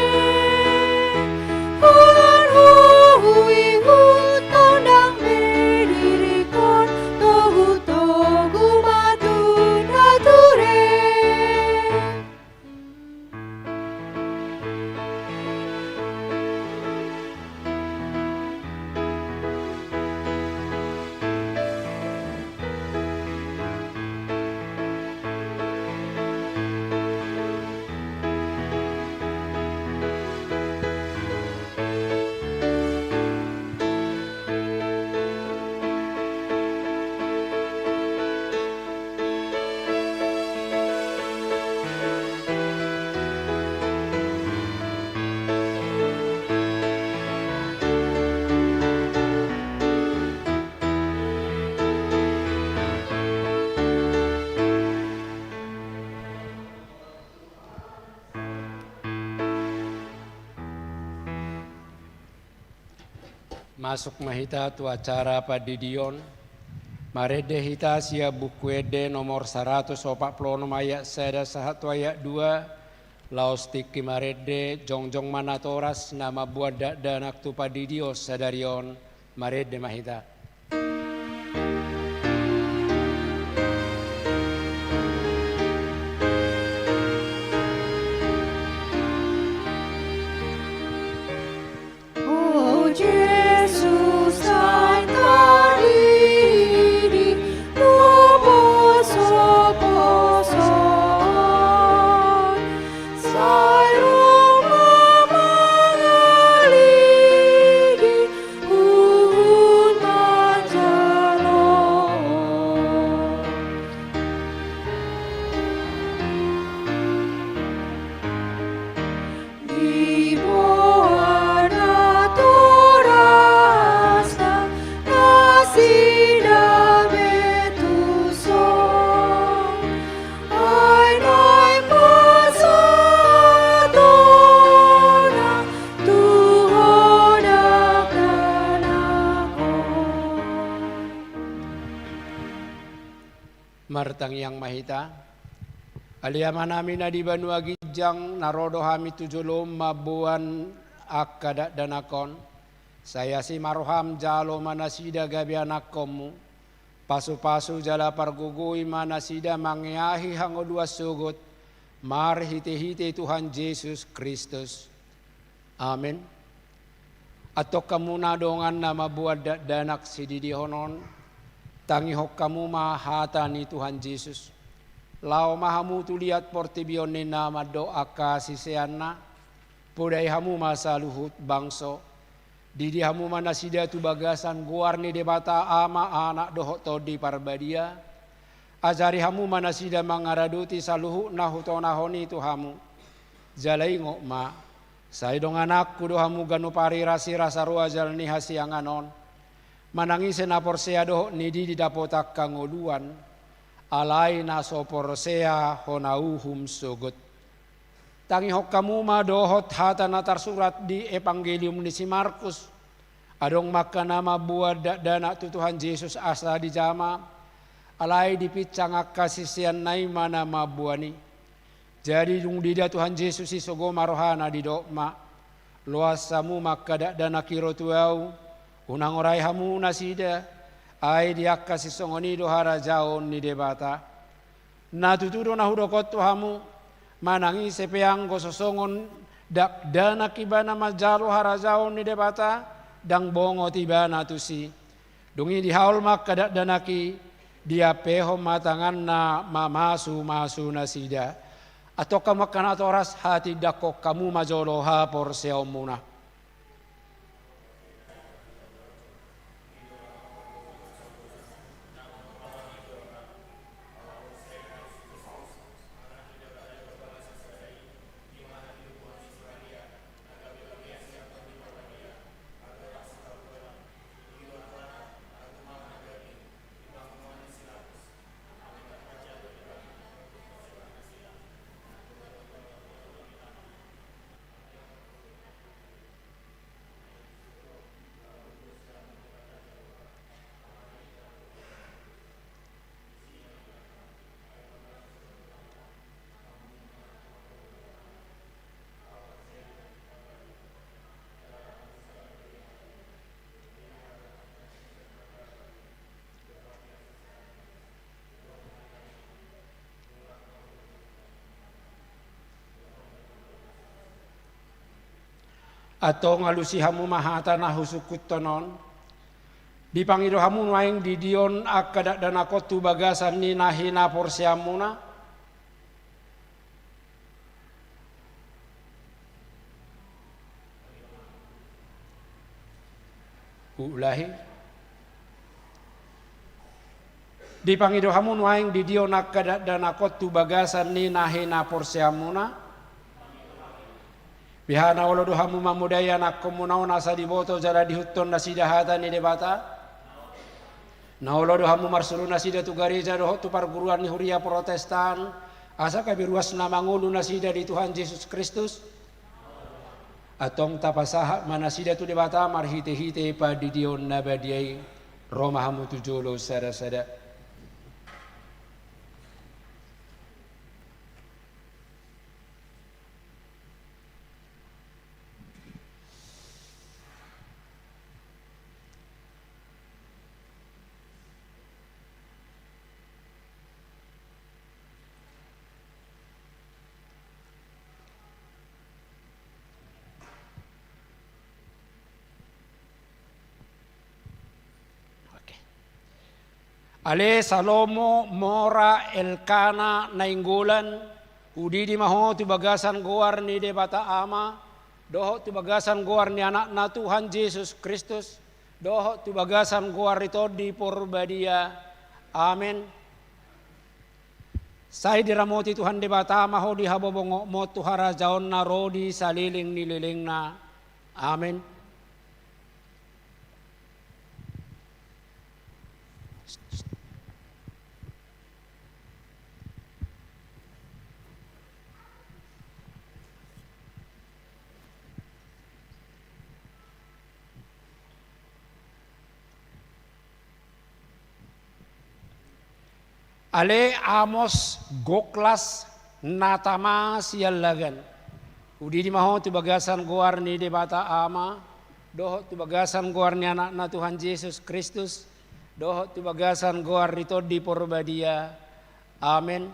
Masuk ma hita tu acara pandidion. Marende hita sian Buku Ende nomor saratus opat pulu onom ayat sada sahat tu ayat dua. Laos tingki marende, jongjong ma natoras na mamboan dakdanak tu pandidion sadari on. Marende ma hita. O Jesus, naeng tadidi tu posoposo on, sai ro ma mangaligi huhut manjalo. Diboan natorasna nasida be tuson, ai naeng pasahatonna tu Ho dakdanak on. Martangiang ma hita. Ale Amanami na di banua ginjang, na ro do hami tu jolom mamboan angka dakdanak on. Sai asi ma roham, jalo ma nasida gabe anakkonmu. Pasupasu jala pargogoi ma nasida mangeahi hangoluan sogot, marhitehite Tuhan Jesus Kristus. Amen. Antong hamu na dongan na mamboan dakdanak sididihon on, tangihon hamu ma hata ni Tuhan Jesus. Laho ma hamu tu liat portibi on ninna mandok angka siseanna, podai hamu ma saluhut bangso. Didi hamu ma nasida tu bagasan goar ni Debata Ama, Anak dohot Tondi Parbadia. Ajari hamu ma nasida mangaradoti saluhut na hutonahon i tu hamu. Jala ingot ma, sai dongananku do hamu ganup ari rasirasa roa jala ni hasiangan on. Manang ise na porsea dohot na didi dapot angka hangoluan, alai na so porsea hona uhum sogot. Tangihon hamu ma dohot hata na tarsurat di Evangelium ni si Markus. Adong ma angka na mamboan dakdanak tu Tuhan Jesus asa dijama, alai dipinsang angka siseanna i ma na mamboan i. Jadi dung diida Tuhan Jesus i, sogo ma rohana, didok ma: Loas hamu ma angka dakdanak i ro tu Ahu, unang orai hamu nasida, ai di angka sisongon i do harajaon ni Debata. Na tutu do na hudok on tu hamu, manang ise pe anggo so songon dakdanak ibana manjalo harajaon ni Debata, ndang bongot ibana tusi. Dung i dihaol ma angka dakdanak i, diampehon ma tanganna mamasumasu nasida. Antong hamu angka natoras, hatindangkon hamu ma jolo haporseaonmuna. Antong alusi hamu ma hata na husungkunhon on. Dipangido hamu nuaeng didion angka dakdanak on tu bagasan ni na hinaporseaonmuna. Uulahi. Dipangido hamu nuaeng didion angka dakdanak on tu bagasan ni na hinaporseaonmuna. Beha na olo do hamu mamodai anakkonmuna on asa diboto jala diihuthon nasida hata ni Debata? Na olo do hamu marsuru nasida tu gareja dohot tu parguruan ni huria Protestan, asa gabe ruas na mangolu nasida di Tuhan Jesus Kristus? Antong tapasahat ma nasida tu Debata marhitehite pandidion na badia i. Ro ma hamu tu jolo sadasada. Oke. Ale Salomo, Mora, Elkana, Nainggolan, hudidi ma ho tu bagasan goar ni Debata Ama, dohot tu bagasan goar ni Anakna Tuhan Jesus Kristus, dohot tu bagasan goar ni Tondi Porbadia. Amen. Sai diramoti Tuhan Debata ma ho di habobongonmon tu harajaonna ro di saleleng ni lelengna. Amen. Ale Amos, gok las, na tama siallagan. Hudidi ma ho tu bagasan goar ni Debata Ama, dohot tu bagasan goar ni Anakna Tuhan Jesus Kristus, dohot tu bagasan goar ni Tondi Porbadia. Amen.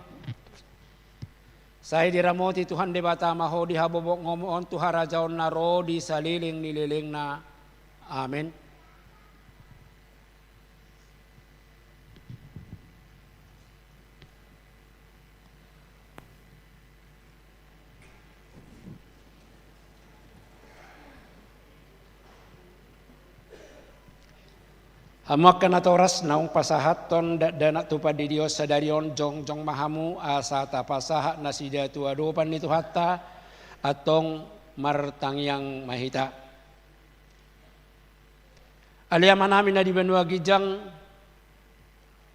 Sai diramoti Tuhan Debata ma ho di habobongonmon tu harajaonna ro di saleleng ni lelengna. Amen. Hamu angka natoras, naung pasahathon dakdanak tu pandidion sadari on, jongjong ma hamu asa tapasahat nasida tu adopan ni Tuhanta. Antong martangiang ma hita. Ale Amanami na di banua ginjang,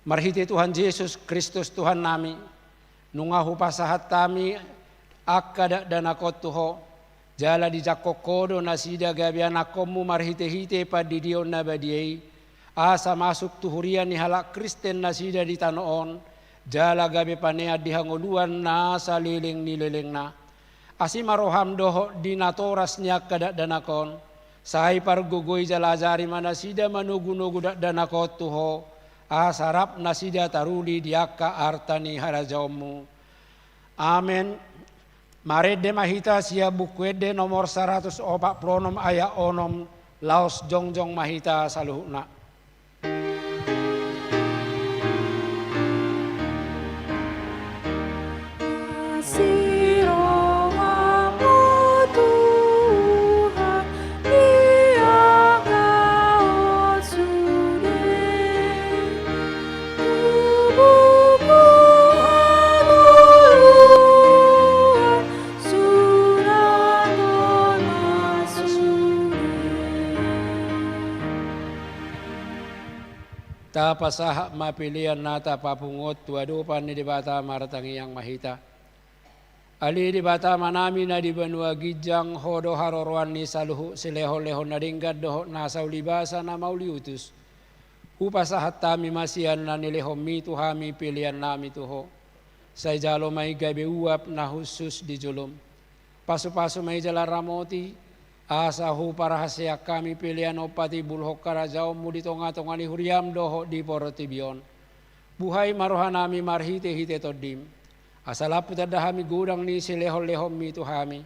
marhite Tuhan Jesus Kristus Tuhannami, nunga hupasahat hami angka dakdanak on tu Ho, jala dijangkon Ho do nasida gabe anakkonmu marhitehite pandidion na badia i, asa masuk tu huria ni halak Kristen nasida di tano on, jala gabe panean di hangoluan na saleleng ni lelengna. Asi ma roham dohot di natoras ni angka dakdanak on, sai pargogoi jala ajari ma nasida manogunogu dakdanak on tu Ho, asa rap nasida taruli di angka arta ni harajaonmu. Amen. Marende ma hita sian Buku Ende nomor saratus opat pulu onom ayat onom, laos jongjong ma hita saluhutna. Asi roham, Tuhan, di angka on sude, tu buku hangoluan, surat on ma sude. Tapasahat ma pelean na tapapungu on tu adopan ni Debata, martangiang ma hita. Ale Debata Amanami na di banua ginjang, Ho do haroroan ni saluhut silehonlehon na denggan dohot nasa ulibasa na mauliutus. Hupasahat hami ma sian na nilehonmi tu hami peleannami tu Ho. Sai jalo ma i gabe uap na hushus di jolom. Pasupasu ma i jala ramoti, asa huparahaseang hami pelean on patimbulhon harajaonmu di tongatonga ni huriam dohot di portibi on. Buhai ma rohanami marhitehite Tondim, asa lam hutanda hami godang ni silehonlehonmi tu hami,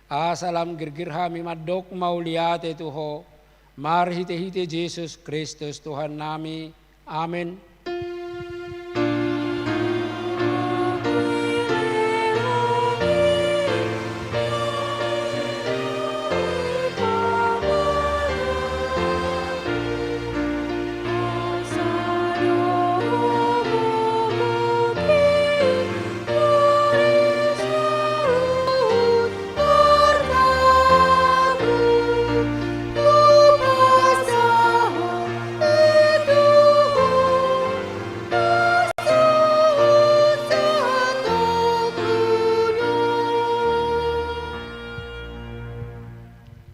asa lam girgir hami mandok mauliate tu Ho, marhitehite Jesus Kristus Tuhannami. Amen.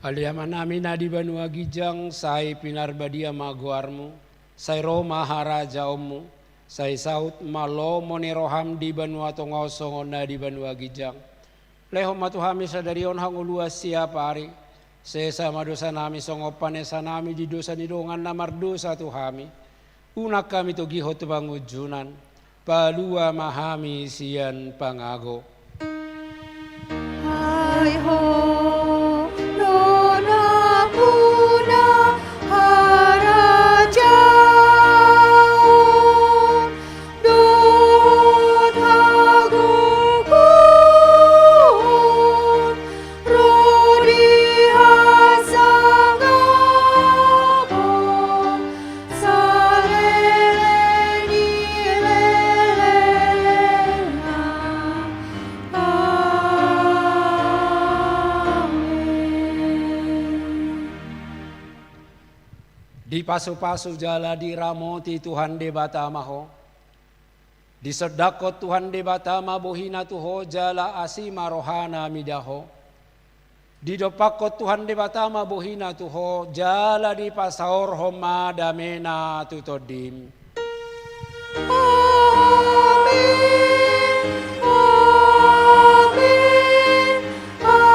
Ale Amanami na di banua ginjang, sai pinarbadia ma goarmu, sai ro ma harajaonmu, sai saut ma lomo ni roham di banua tonga on songon na di banua ginjang. Lehon ma tu hami sadari on hangoluan siapari, sesa ma dosanami songon panesanami di dosa ni dongan na mardosa tu hami, unang hami togihon tu pangunjunan, palua ma hami sian pangago. Ai Ho do nampuna harajaon dohot hagogoon ro di hasangapon saleleng ni lelengna. Amen. Dipasupasu jala diramoti Tuhan Debata ma ho. Disondangkon Tuhan Debata ma bohina tu ho jala asi ma rohana mida ho. Didompakkon Tuhan Debata ma bohina tu ho jala dipasaorhon ma damena tu tondim. Amen. Amen. Amen.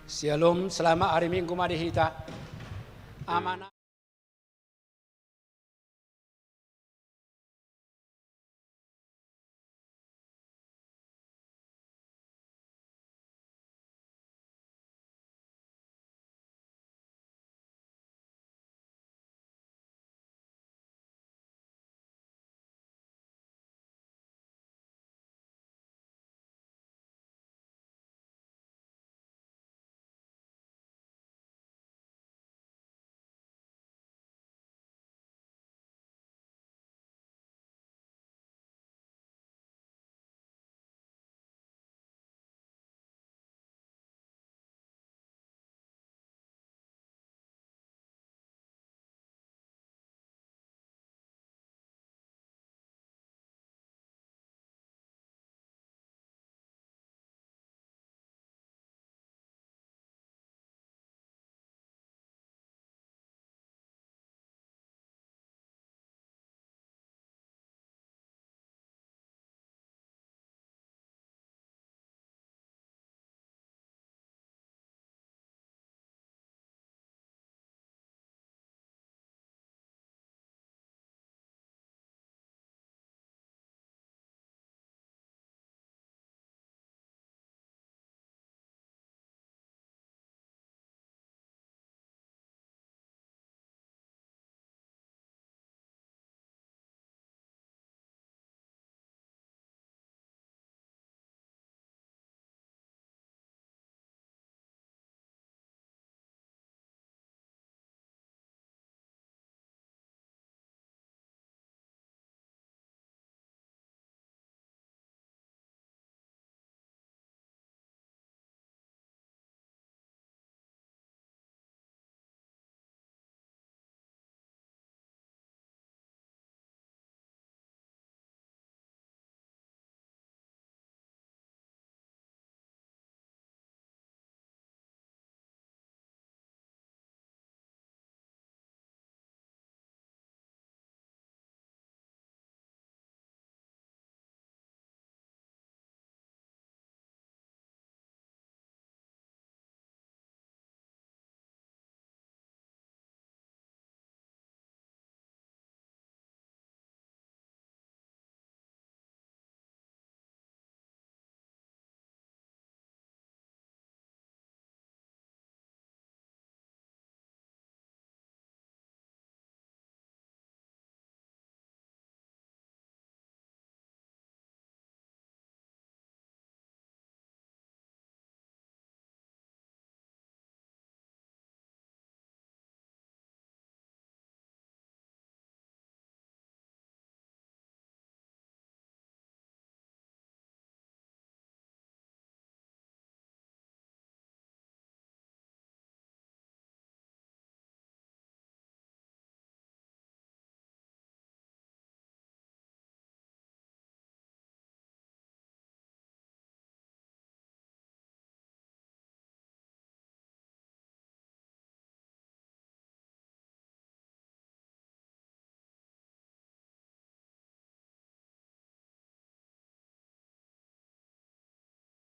Syalom, selamat hari Minggu ma di hita. Amanami